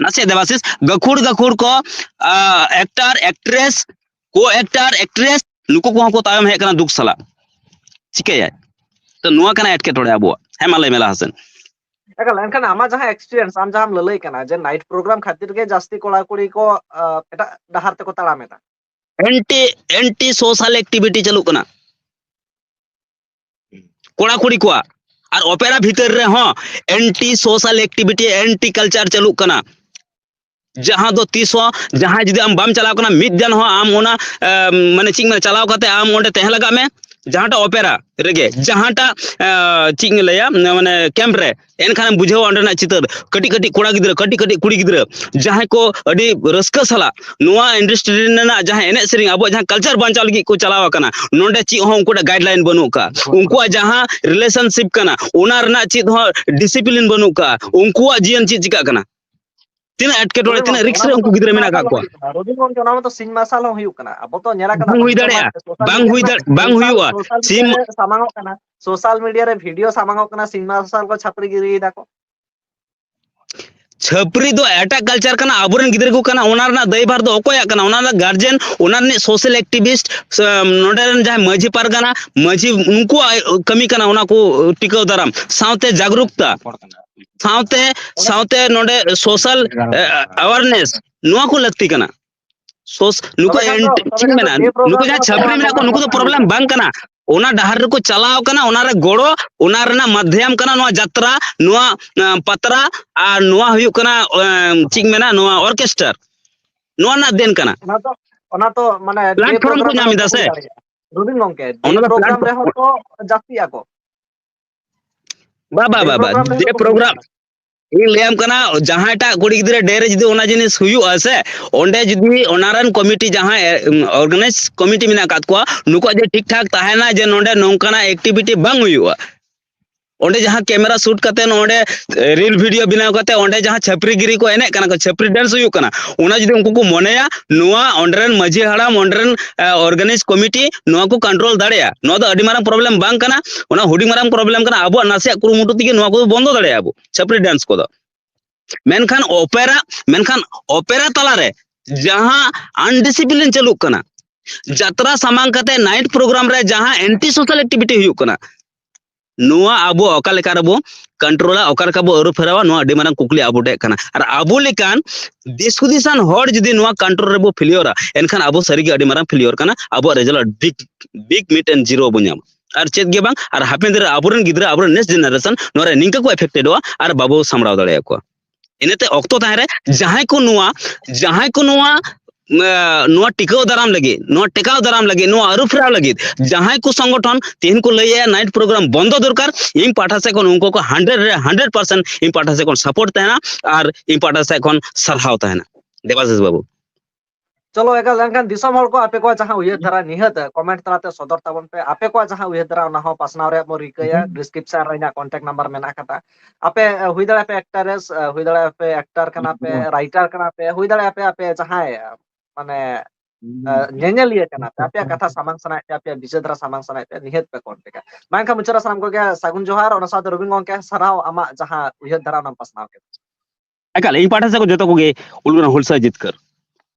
ᱱᱟᱥᱮᱭᱟᱜ ᱫᱮᱵᱟᱥᱤᱥ, ᱜᱟᱹᱠᱷᱩᱲ ᱜᱟᱹᱠᱷᱩᱲ ᱠᱚ, ᱟ, ᱮᱠᱴᱟᱨ, ᱮᱠᱴᱨᱮᱥ, ᱠᱳ ᱮᱠᱴᱟᱨ, ᱮᱠᱴᱨᱮᱥ, ᱱᱩᱠᱩ ᱠᱚᱦᱚᱸ ᱠᱚ ᱛᱟᱭᱚᱢ ᱦᱮᱡ ᱟᱠᱟᱱᱟ ᱫᱩᱠ ᱥᱟᱞᱟᱜ᱾ ᱪᱤᱠᱟᱹᱭᱟᱭ? ᱛᱚ ᱱᱚᱣᱟ ᱠᱟᱱᱟ ᱮᱴᱠᱮᱴᱚᱬᱮ ᱟᱵᱚᱣᱟᱜ᱾ ᱦᱮᱸ, ᱢᱟ ᱞᱟᱹᱭ ᱢᱮ ᱞᱟᱦᱟ ᱥᱮᱱ᱾ ᱮᱠᱟᱞ, ᱮᱱᱠᱷᱟᱱ ᱟᱢᱟᱜ ᱡᱟᱦᱟᱸ ᱮᱠᱥᱯᱤᱨᱤᱭᱮᱱᱥ, ᱟᱢ ᱡᱟᱦᱟᱸᱢ ᱞᱟᱹᱞᱟᱹᱭ ᱠᱟᱱᱟ ᱡᱮ ᱱᱟᱭᱤᱴ ᱯᱨᱳᱜᱨᱟᱢ ᱠᱷᱟᱹᱛᱤᱨ ᱜᱮ ᱡᱟᱹᱥᱛᱤ ᱠᱚᱲᱟ ᱠᱩᱲᱤ ᱠᱚ ᱟᱸ, ᱮᱴᱟᱜ ᱰᱟᱦᱟᱨ ᱛᱮᱠᱚ ᱛᱟᱲᱟᱢ ᱮᱫᱟ᱾ ᱮᱱᱴᱤ ᱮᱱᱴᱤ ᱥᱳᱥᱟᱞ ᱮᱠᱴᱤᱵᱷᱤᱴᱤ ᱪᱟᱹᱞᱩᱜ ᱠᱟᱱᱟ ᱠᱚᱲᱟ ᱠᱩᱲᱤ ᱠᱚᱣᱟᱜ᱾ ᱟᱨ ᱚᱯᱮᱨᱟ ᱵᱷᱤᱛᱟᱹᱨ ᱨᱮᱦᱚᱸ anti social activity, anti culture ᱪᱟᱹᱞᱩᱜ ᱠᱟᱱᱟ᱾ ᱡᱟᱦᱟᱸ ᱫᱚ ᱛᱤᱥ ᱦᱚᱸ, ᱡᱟᱦᱟᱸᱭ ᱡᱩᱫᱤ ᱟᱢ ᱵᱟᱢ ᱪᱟᱞᱟᱣ ᱠᱟᱱᱟ, ᱢᱤᱫ ᱫᱤᱱ ᱦᱚᱸ ᱟᱢ ᱚᱱᱟ ᱮ, ᱢᱟᱱᱮ ᱪᱮᱫ ᱤᱧ ᱢᱮᱱᱟ, ᱪᱟᱞᱟᱣ ᱠᱟᱛᱮ ᱟᱢ ᱚᱸᱰᱮ ᱛᱟᱦᱮᱸ ᱞᱟᱜᱟᱜ ᱢᱮ, ᱡᱟᱦᱟᱸᱴᱟᱜ ᱚᱯᱮᱨᱟ ᱨᱮᱜᱮ, ᱡᱟᱦᱟᱸᱴᱟᱜ ᱮ, ᱪᱮᱫ ᱤᱧ ᱞᱟᱹᱭᱟ, ᱢᱟᱱᱮ ᱠᱮᱢᱯ ᱨᱮ, ᱮᱱᱠᱷᱟᱱᱮᱢ ᱵᱩᱡᱷᱟᱹᱣᱟ ᱚᱸᱰᱮᱱᱟᱜ ᱪᱤᱛᱟᱹᱨ᱾ ᱠᱟᱹᱴᱤᱡ ᱠᱟᱹᱴᱤᱡ ᱠᱚᱲᱟ ᱜᱤᱫᱽᱨᱟᱹ, ᱠᱟᱹᱴᱤᱡ ᱠᱟᱹᱴᱤᱡ ᱠᱩᱲᱤ ᱜᱤᱫᱽᱨᱟᱹ, ᱡᱟᱦᱟᱸᱭ ᱠᱚ ᱟᱹᱰᱤ ᱨᱟᱹᱥᱠᱟᱹ ᱥᱟᱞᱟᱜ ᱱᱚᱣᱟ ᱤᱱᱰᱟᱥᱴᱨᱤ ᱨᱮᱱᱟᱜ ᱡᱟᱦᱟᱸ ᱮᱱᱮᱡ ᱥᱮᱨᱮᱧ, ᱟᱵᱚᱣᱟᱜ ᱡᱟᱦᱟᱸ ᱠᱟᱞᱪᱟᱨ ᱵᱟᱧᱪᱟᱣ ᱞᱟᱹᱜᱤᱫ ᱠᱚ ᱪᱟᱞᱟᱣ ᱟᱠᱟᱱᱟ, ᱱᱚᱰᱮ ᱪᱮᱫ ᱦᱚᱸ ᱩᱱᱠᱩᱣᱟᱜ ᱜᱟᱭᱤᱰᱞᱟᱭᱤᱱ ᱵᱟᱹᱱᱩᱜ ᱟᱠᱟᱫᱼᱟ᱾ ᱩᱱᱠᱩᱣᱟᱜ ᱡᱟᱦᱟᱸ ᱨᱤᱞᱮᱥᱚᱱᱥᱤᱯ ᱠᱟᱱᱟ, ᱚᱱᱟ ᱨᱮᱱᱟᱜ ᱪᱮᱫ ᱦᱚᱸ ᱰᱤᱥᱤᱯᱞᱤᱱ ᱵᱟᱹᱱᱩᱜ ᱟᱠᱟᱫᱼᱟ᱾ ᱩᱱᱠᱩᱣᱟᱜ ᱡᱤᱭᱚᱱ ᱪᱮᱫ ᱪᱤᱠᱟᱹᱜ ᱠᱟᱱᱟ? ᱛᱤᱱᱟᱹᱜ ᱮᱴᱠᱮᱴᱚᱬᱮ, ᱨᱚᱵᱤᱱ ᱛᱤᱱᱟᱹᱜ ᱜᱚᱢᱠᱮ, ᱨᱤᱠᱥ ᱚᱱᱟ ᱨᱮ ᱢᱟᱛᱚ ᱩᱱᱠᱩ ᱜᱤᱫᱽᱨᱟᱹ ᱥᱤᱧ ᱢᱮᱱᱟᱜ ᱟᱠᱟᱫ ᱢᱟᱨᱥᱟᱞ ᱦᱚᱸ ᱠᱚᱣᱟ? ᱦᱩᱭᱩᱜ ᱠᱟᱱᱟ, ᱨᱚᱵᱤᱱ ᱜᱚᱢᱠᱮ, ᱚᱱᱟ ᱢᱟᱛᱚ ᱥᱤᱧ ᱢᱟᱨᱥᱟᱞ ᱦᱚᱸ ᱦᱩᱭᱩᱜ ᱠᱟᱱᱟ᱾ ᱟᱵᱚ ᱛᱚ ᱧᱮᱞ ᱟᱠᱟᱫᱟ ᱵᱟᱝ ᱵᱚᱱ, ᱦᱩᱭ ᱥᱳᱥᱟᱞ ᱫᱟᱲᱮᱭᱟᱜᱼᱟ, ᱢᱤᱰᱤᱭᱟ ᱵᱟᱝ ᱨᱮ, ᱦᱩᱭ ᱫᱟᱲᱮ-, ᱥᱳᱥᱟᱞ ᱵᱟᱝ ᱢᱤᱰᱤᱭᱟ ᱦᱩᱭᱩᱜᱼᱟ᱾ ᱨᱮ ᱥᱟᱢᱟᱝᱚᱜ ᱠᱟᱱᱟ, ᱥᱳᱥᱟᱞ ᱢᱤᱰᱤᱭᱟ ᱨᱮ ᱵᱷᱤᱰᱤᱭᱳ ᱥᱟᱢᱟᱝᱚᱜ ᱠᱟᱱᱟ, ᱥᱤᱧ ᱢᱟᱨᱥᱟᱞ ᱠᱚ ᱪᱷᱟᱹᱯᱨᱤ ᱜᱤᱨᱤᱭ ᱫᱟᱠᱚ᱾ ᱪᱷᱟᱹᱯᱨᱤ ᱫᱚ ᱮᱴᱟᱜ ᱠᱟᱞᱪᱟᱨ ᱠᱟᱱᱟ, ᱟᱵᱚᱨᱮᱱ ᱜᱤᱫᱽᱨᱟᱹ ᱠᱚ ᱠᱟᱱᱟ, ᱚᱱᱟ ᱨᱮᱱᱟᱜ ᱫᱟᱭᱵᱷᱟᱨ ᱫᱚ ᱚᱠᱚᱭᱟᱜ ᱠᱟᱱᱟ? ᱚᱱᱟ ᱨᱮᱱᱟᱜ ᱜᱟᱨᱡᱮᱱ, ᱚᱱᱟ ᱨᱤᱱᱤᱡ ᱥᱳᱥᱟᱞ ᱮᱠᱴᱤᱵᱷᱤᱥᱴ, ᱥᱮ, ᱱᱚᱰᱮ ᱨᱮᱱ ᱡᱟᱦᱟᱸᱭ ᱢᱟᱹᱡᱷᱤ ᱯᱟᱨᱜᱟᱱᱟ, ᱢᱟᱹᱡᱷᱤ, ᱩᱱᱠᱩᱣᱟᱜ ᱠᱟᱹᱢᱤ ᱠᱟᱱᱟ ᱚᱱᱟ ᱠᱚ ᱴᱤᱠᱟᱹᱣ ᱫᱟᱨᱟᱢ, ᱥᱟᱶᱛᱮ ᱡᱟᱜᱽᱨᱩᱠᱛᱟ, ᱥᱟᱶᱛᱮ, ᱥᱟᱶᱛᱮ ᱱᱚᱰᱮ ᱥᱳᱥᱟᱞ ᱟᱣᱟᱨᱱᱮᱥ, ᱱᱚᱣᱟ ᱠᱚ ᱞᱟᱹᱠᱛᱤ ᱠᱟᱱᱟ᱾ ᱥᱳᱥ-, ᱱᱩᱠᱩ ᱛᱚᱵᱮ ᱠᱷᱟᱱ ᱫᱚ, ᱮᱱ-, ᱛᱚᱵᱮ ᱪᱮᱫ ᱤᱧ ᱠᱷᱟᱱ ᱫᱚ ᱢᱮᱱᱟ, ᱡᱮ ᱱᱩᱠᱩ ᱯᱨᱳᱜᱨᱟᱢ ᱡᱟᱦᱟᱸ ᱨᱮᱦᱚᱸ ᱛᱚ ᱪᱷᱟᱹᱯᱨᱤ ᱱᱚᱣᱟ ᱢᱮᱱᱟᱜ ᱠᱚᱣᱟ, ᱥᱚᱢᱟᱫᱷᱟᱱ ᱱᱩᱠᱩ ᱫᱚ ᱦᱩᱭᱩᱜ ᱯᱨᱚᱵᱞᱮᱢ ᱠᱟᱱᱟ᱾ ᱵᱟᱝ ᱠᱟᱱᱟ᱾ ᱚᱱᱟ ᱰᱟᱦᱟᱨ ᱨᱮᱠᱚ ᱪᱟᱞᱟᱣ ᱠᱟᱱᱟ, ᱚᱱᱟ ᱨᱮ ᱜᱚᱲᱚ, ᱚᱱᱟ ᱨᱮᱱᱟᱜ ᱢᱟᱫᱷᱭᱟᱢ ᱠᱟᱱᱟ ᱱᱚᱣᱟ ᱡᱟᱛᱨᱟ, ᱱᱚᱣᱟ, ᱮᱸ, ᱯᱟᱛᱨᱟ, ᱟᱨ ᱱᱚᱣᱟ ᱦᱩᱭᱩᱜ ᱠᱟᱱᱟ, ᱮᱸ, ᱪᱮᱫ ᱤᱧ ᱢᱮᱱᱟ, ᱱᱚᱣᱟ ᱚᱨᱠᱮᱥᱴᱟᱨ, ᱱᱚᱣᱟ ᱨᱮᱱᱟᱜ ᱫᱮᱱ ᱠᱟᱱᱟ᱾ ᱚᱱᱟ ᱛᱚ, ᱚᱱᱟ ᱛᱚ ᱢᱟᱱᱮ ᱡᱮ platform ᱠᱚ ᱯᱨᱳᱜᱨᱟᱢ ᱧᱟᱢ ᱨᱮᱦᱚᱸ ᱮᱫᱟ ᱠᱚ ᱦᱩᱭ ᱥᱮ? ᱫᱟᱲᱮᱭᱟᱜᱼᱟ᱾ ᱨᱚᱵᱤᱱ ᱜᱚᱢᱠᱮ, ᱡᱮ ᱚᱱᱟ ᱫᱚ ᱯᱨᱳᱜᱨᱟᱢ platform ᱨᱮᱦᱚᱸ ᱛᱚ ᱡᱟᱹᱥᱛᱤᱜ ᱟᱠᱚ᱾ ᱵᱟ, ᱵᱟ, ᱡᱮ ᱵᱟ, ᱵᱟ, ᱯᱨᱳᱜᱨᱟᱢ ᱨᱮᱦᱚᱸ ᱡᱮ ᱛᱚ ᱦᱩᱭᱩᱜ ᱯᱨᱳᱜᱨᱟᱢ, ᱠᱟᱱᱟ᱾ ᱤᱧ ᱞᱟᱹᱭᱟᱢ ᱠᱟᱱᱟ, ᱡᱟᱦᱟᱸᱭᱴᱟᱜ ᱠᱩᱲᱤ ᱜᱤᱫᱽᱨᱟᱹ ᱰᱮ ᱨᱮ ᱡᱩᱫᱤ ᱚᱱᱟ ᱡᱤᱱᱤᱥ ᱦᱩᱭᱩᱜᱼᱟ ᱥᱮ, ᱚᱸᱰᱮ ᱡᱩᱫᱤ ᱚᱱᱟ ᱨᱮᱱ ᱠᱚᱢᱤᱴᱤ, ᱡᱟᱦᱟᱸᱭ, ᱮ, ᱚᱨᱜᱟᱱᱟᱭᱤᱡᱽ ᱠᱚᱢᱤᱴᱤ ᱢᱮᱱᱟᱜ ᱟᱠᱟᱫ ᱠᱚᱣᱟ, ᱱᱩᱠᱩᱣᱟᱜ ᱡᱩᱫᱤ ᱴᱷᱤᱠ ᱴᱷᱟᱠ ᱛᱟᱦᱮᱱᱟ ᱡᱮ ᱱᱚᱰᱮ ᱱᱚᱝᱠᱟᱱᱟᱜ ᱮᱠᱴᱤᱵᱷᱤᱴᱤ ᱵᱟᱝ ᱦᱩᱭᱩᱜᱼᱟ, ᱚᱸᱰᱮ ᱡᱟᱦᱟᱸ ᱠᱮᱢᱮᱨᱟ ᱥᱩᱴ ᱠᱟᱛᱮ ᱱᱚᱰᱮ ᱨᱤᱞ ᱵᱷᱤᱰᱤᱭᱳ ᱵᱮᱱᱟᱣ ᱠᱟᱛᱮ ᱚᱸᱰᱮ ᱡᱟᱦᱟᱸ ᱪᱷᱟᱹᱯᱨᱤ ᱜᱤᱨᱤ ᱠᱚ ᱮᱱᱮᱡ ᱠᱟᱱᱟ ᱠᱚ, ᱪᱷᱟᱹᱯᱨᱤ ᱰᱮᱱᱥ ᱦᱩᱭᱩᱜ ᱠᱟᱱᱟ, ᱚᱱᱟ ᱡᱩᱫᱤ ᱩᱱᱠᱩ ᱠᱚ ᱢᱚᱱᱮᱭᱟ, ᱱᱚᱣᱟ ᱚᱸᱰᱮ ᱨᱮᱱ ᱢᱟᱹᱡᱷᱤ ᱦᱟᱲᱟᱢ, ᱚᱸᱰᱮ ᱨᱮᱱ, ᱮ, ᱚᱨᱜᱟᱱᱟᱭᱤᱡᱽ ᱠᱚᱢᱤᱴᱤ ᱱᱚᱣᱟ ᱠᱚ ᱠᱚᱱᱴᱨᱳᱞ ᱫᱟᱲᱮᱭᱟᱜᱼᱟ᱾ ᱱᱚᱣᱟ ᱫᱚ ᱟᱹᱰᱤ ᱢᱟᱨᱟᱝ ᱯᱨᱚᱵᱞᱮᱢ ᱵᱟᱝ ᱠᱟᱱᱟ, ᱚᱱᱟ ᱦᱩᱰᱤᱧ ᱢᱟᱨᱟᱝ ᱯᱨᱚᱵᱞᱮᱢ ᱠᱟᱱᱟ᱾ ᱟᱵᱚᱣᱟᱜ ᱱᱟᱥᱮᱭᱟᱜ ᱠᱩᱨᱩᱢᱩᱴᱩ ᱛᱮᱜᱮ ᱱᱚᱣᱟ ᱠᱚ ᱵᱚᱱᱫᱚ ᱫᱟᱲᱮᱭᱟᱜᱼᱟ ᱟᱵᱚ ᱪᱷᱟᱹᱯᱨᱤ ᱰᱮᱱᱥ ᱠᱚᱫᱚ᱾ ᱢᱮᱱᱠᱷᱟᱱ ᱚᱯᱮᱨᱟ, ᱢᱮᱱᱠᱷᱟᱱ ᱚᱯᱮᱨᱟ ᱛᱟᱞᱟᱨᱮ ᱡᱟᱦᱟᱸ ᱟᱱᱰᱤᱥᱤᱯᱞᱤᱱ ᱪᱟᱹᱞᱩᱜ ᱠᱟᱱᱟ, ᱡᱟᱛᱨᱟ ᱥᱟᱢᱟᱝ ᱠᱟᱛᱮ ᱱᱟᱭᱤᱴ ᱯᱨᱳᱜᱨᱟᱢ ᱨᱮ ᱡᱟᱦᱟᱸ ᱮᱱᱴᱤ ᱥᱳᱥᱟᱞ ᱮᱠᱴᱤᱵᱷᱤᱴᱤ ᱦᱩᱭᱩᱜ ᱠᱟᱱᱟ, ᱱᱚᱣᱟ ᱟᱵᱚ ᱚᱠᱟ ᱞᱮᱠᱟ ᱨᱮᱵᱚ ᱠᱚᱱᱴᱨᱳᱞᱟ, ᱚᱠᱟ ᱞᱮᱠᱟ ᱵᱚ ᱟᱹᱨᱩ ᱯᱷᱮᱨᱟᱣᱟ, ᱱᱚᱣᱟ ᱟᱹᱰᱤ ᱢᱟᱨᱟᱝ ᱠᱩᱠᱞᱤ ᱟᱵᱚ ᱴᱷᱮᱱ ᱠᱟᱱᱟ᱾ ᱟᱨ ᱟᱵᱚ ᱞᱮᱠᱟᱱ ᱫᱤᱥ ᱦᱩᱫᱤᱥᱟᱱ ᱦᱚᱲ ᱡᱩᱫᱤ ᱱᱚᱣᱟ ᱠᱚᱱᱴᱨᱳᱞ ᱨᱮᱵᱚ ᱯᱷᱮᱞᱤᱭᱚᱨᱟ, ᱮᱱᱠᱷᱟᱱ ᱟᱵᱚ ᱥᱟᱹᱨᱤᱜᱮ ᱟᱹᱰᱤ ᱢᱟᱨᱟᱝ ᱯᱷᱮᱞᱤᱭᱚᱨ ᱠᱟᱱᱟ᱾ ᱟᱵᱚᱣᱟᱜ ᱨᱮᱡᱟᱞᱴ ᱵᱤᱜ ᱵᱤᱜ ᱢᱤᱫᱴᱮᱱ ᱡᱤᱨᱳ ᱵᱚ ᱧᱟᱢᱟ᱾ ᱟᱨ ᱪᱮᱫ ᱜᱮ ᱵᱟᱝ, ᱟᱨ ᱦᱟᱯᱮᱱ ᱫᱤᱱ ᱨᱮ ᱟᱵᱚᱨᱮᱱ ᱱᱮᱠᱥᱴ ᱡᱮᱱᱟᱨᱮᱥᱚᱱ ᱱᱚᱣᱟ ᱨᱮ ᱱᱤᱝᱠᱟᱹ ᱠᱚ ᱮᱯᱷᱮᱠᱴᱮᱰᱚᱜᱼᱟ ᱟᱨ ᱵᱟᱵᱚ ᱥᱟᱢᱵᱲᱟᱣ ᱫᱟᱲᱮᱭᱟᱠᱚᱣᱟ᱾ ᱤᱱᱟᱹᱛᱮ ᱚᱠᱛᱚ ᱛᱟᱦᱮᱸ ᱨᱮ ᱡᱟᱦᱟᱸᱭ ᱠᱚ ᱱᱚᱣᱟ, ᱡᱟᱦᱟᱸᱭ ᱠᱚ ᱱᱚᱣᱟ, ᱮ, ᱱᱚᱣᱟ ᱴᱤᱠᱟᱹᱣ ᱫᱟᱨᱟᱢ ᱞᱟᱹᱜᱤᱫ, ᱱᱚᱣᱟ ᱴᱮᱠᱟᱣ ᱫᱟᱨᱟᱢ ᱞᱟᱹᱜᱤᱫ, ᱱᱚᱣᱟ ᱟᱹᱨᱩ ᱯᱷᱮᱨᱟᱣ ᱞᱟᱹᱜᱤᱫ ᱡᱟᱦᱟᱸᱭ ᱠᱚ ᱥᱚᱝᱜᱚᱴᱷᱚᱱ ᱛᱮᱦᱮᱧ ᱠᱚ ᱞᱟᱹᱭᱮᱫᱼᱟ ᱱᱟᱭᱤᱴ ᱯᱨᱳᱜᱨᱟᱢ ᱵᱚᱱᱫᱚ ᱫᱚᱨᱠᱟᱨ, ᱤᱧ ᱯᱟᱦᱴᱟ ᱥᱮᱫ ᱠᱷᱚᱱ ᱩᱱᱠᱩ ᱠᱚ ᱦᱟᱱᱰᱨᱮᱰ ᱨᱮ ᱦᱟᱱᱰᱨᱮᱰ ᱯᱟᱨᱥᱮᱱᱴ ᱤᱧ ᱯᱟᱦᱴᱟ ᱥᱮᱫ ᱠᱷᱚᱱ ᱥᱟᱯᱳᱨᱴ ᱛᱟᱦᱮᱱᱟ ᱟᱨ ᱤᱧ ᱯᱟᱦᱴᱟ ᱥᱮᱫ ᱠᱷᱚᱱ ᱥᱟᱨᱦᱟᱣ ᱛᱟᱦᱮᱱᱟ᱾ ᱫᱮᱵᱟᱥᱤᱥ ᱵᱟᱹᱵᱩ᱾ ᱪᱚᱞᱚ, ᱮᱠᱟᱞ, ᱮᱱᱠᱷᱟᱱ ᱫᱤᱥᱚᱢ ᱦᱚᱲ ᱠᱚ ᱟᱯᱮ ᱠᱚᱣᱟᱜ ᱡᱟᱦᱟᱸ ᱩᱭᱦᱟᱹᱨ ᱫᱷᱟᱨᱟ ᱱᱤᱦᱟᱹᱛ ᱠᱚᱢᱮᱱᱴ ᱛᱟᱞᱟᱛᱮ ᱥᱚᱫᱚᱨ ᱛᱟᱵᱚᱱ ᱯᱮ, ᱟᱯᱮ ᱠᱚᱣᱟᱜ ᱡᱟᱦᱟᱸ ᱩᱭᱦᱟᱹᱨ ᱫᱷᱟᱨᱟ ᱚᱱᱟ ᱦᱚᱸ ᱯᱟᱥᱱᱟᱣ ᱨᱮᱭᱟᱜ ᱵᱚ ᱨᱤᱠᱟᱹᱭᱟ᱾ ᱰᱤᱥᱠᱨᱤᱯᱥᱚᱱ ᱨᱮ ᱤᱧᱟᱹᱜ ᱠᱚᱱᱴᱟᱠᱴ ᱱᱟᱢᱵᱟᱨ ᱢᱮᱱᱟᱜ ᱟᱠᱟᱫᱟ᱾ ᱟᱯᱮ, ᱮ, ᱦᱩᱭ ᱫᱟᱲᱮᱭᱟᱜᱼᱟ ᱯᱮ ᱮᱠᱴᱟᱨᱮᱥ, ᱮ, ᱦᱩᱭ ᱫᱟᱲᱮᱭᱟᱜᱼᱟ ᱯᱮ ᱮᱠᱴᱟᱨ ᱠᱟᱱᱟ ᱯᱮ, ᱨᱟᱭᱴᱟᱨ ᱠᱟᱱᱟ ᱯᱮ, ᱦᱩᱭ ᱫᱟᱲᱮᱭᱟᱜᱼᱟ ᱯᱮ ᱟᱯᱮ ᱡᱟᱦᱟᱸᱭ, ᱮ, ᱢᱟᱱᱮ, ᱮ, ᱧᱮᱧᱮᱞᱤᱭᱟᱹ ᱠᱟᱱᱟ ᱯᱮ, ᱟᱯᱮᱭᱟᱜ ᱠᱟᱛᱷᱟ ᱥᱟᱢᱟᱝ ᱥᱟᱱᱟᱭᱮᱫ ᱯᱮᱭᱟ, ᱟᱯᱮᱭᱟᱜ ᱵᱤᱪᱟᱹᱨ ᱫᱷᱟᱨᱟ ᱥᱟᱢᱟᱝ ᱥᱟᱱᱟᱭᱮᱫ ᱯᱮᱭᱟ, ᱱᱤᱦᱟᱹᱛ ᱯᱮ ᱠᱚᱱᱴᱮᱠᱟ᱾ ᱢᱟ ᱮᱱᱠᱷᱟᱱ ᱢᱩᱪᱟᱹᱫ ᱨᱮ ᱥᱟᱱᱟᱢ ᱠᱚᱜᱮ ᱥᱟᱹᱜᱩᱱ ᱡᱚᱦᱟᱨ, ᱚᱱᱟ ᱥᱟᱶᱛᱮ ᱨᱚᱵᱤᱱ ᱜᱚᱢᱠᱮ ᱥᱟᱨᱦᱟᱣ ᱟᱢᱟᱜ ᱡᱟᱦᱟᱸ ᱩᱭᱦᱟᱹᱨ ᱫᱷᱟᱨᱟ ᱚᱱᱟᱢ ᱯᱟᱥᱱᱟᱣ ᱠᱮᱫᱟ᱾ ᱮᱠᱟᱞ, ᱤᱧ ᱯᱟᱦᱴᱟ ᱥᱮᱫ ᱠᱷᱚᱱ ᱡᱚᱛᱚ ᱠᱚᱜᱮ ᱩᱞᱜᱩᱱᱟ ᱦᱩᱞᱥᱟᱹᱭ ᱡᱤᱛᱠᱟᱹᱨ᱾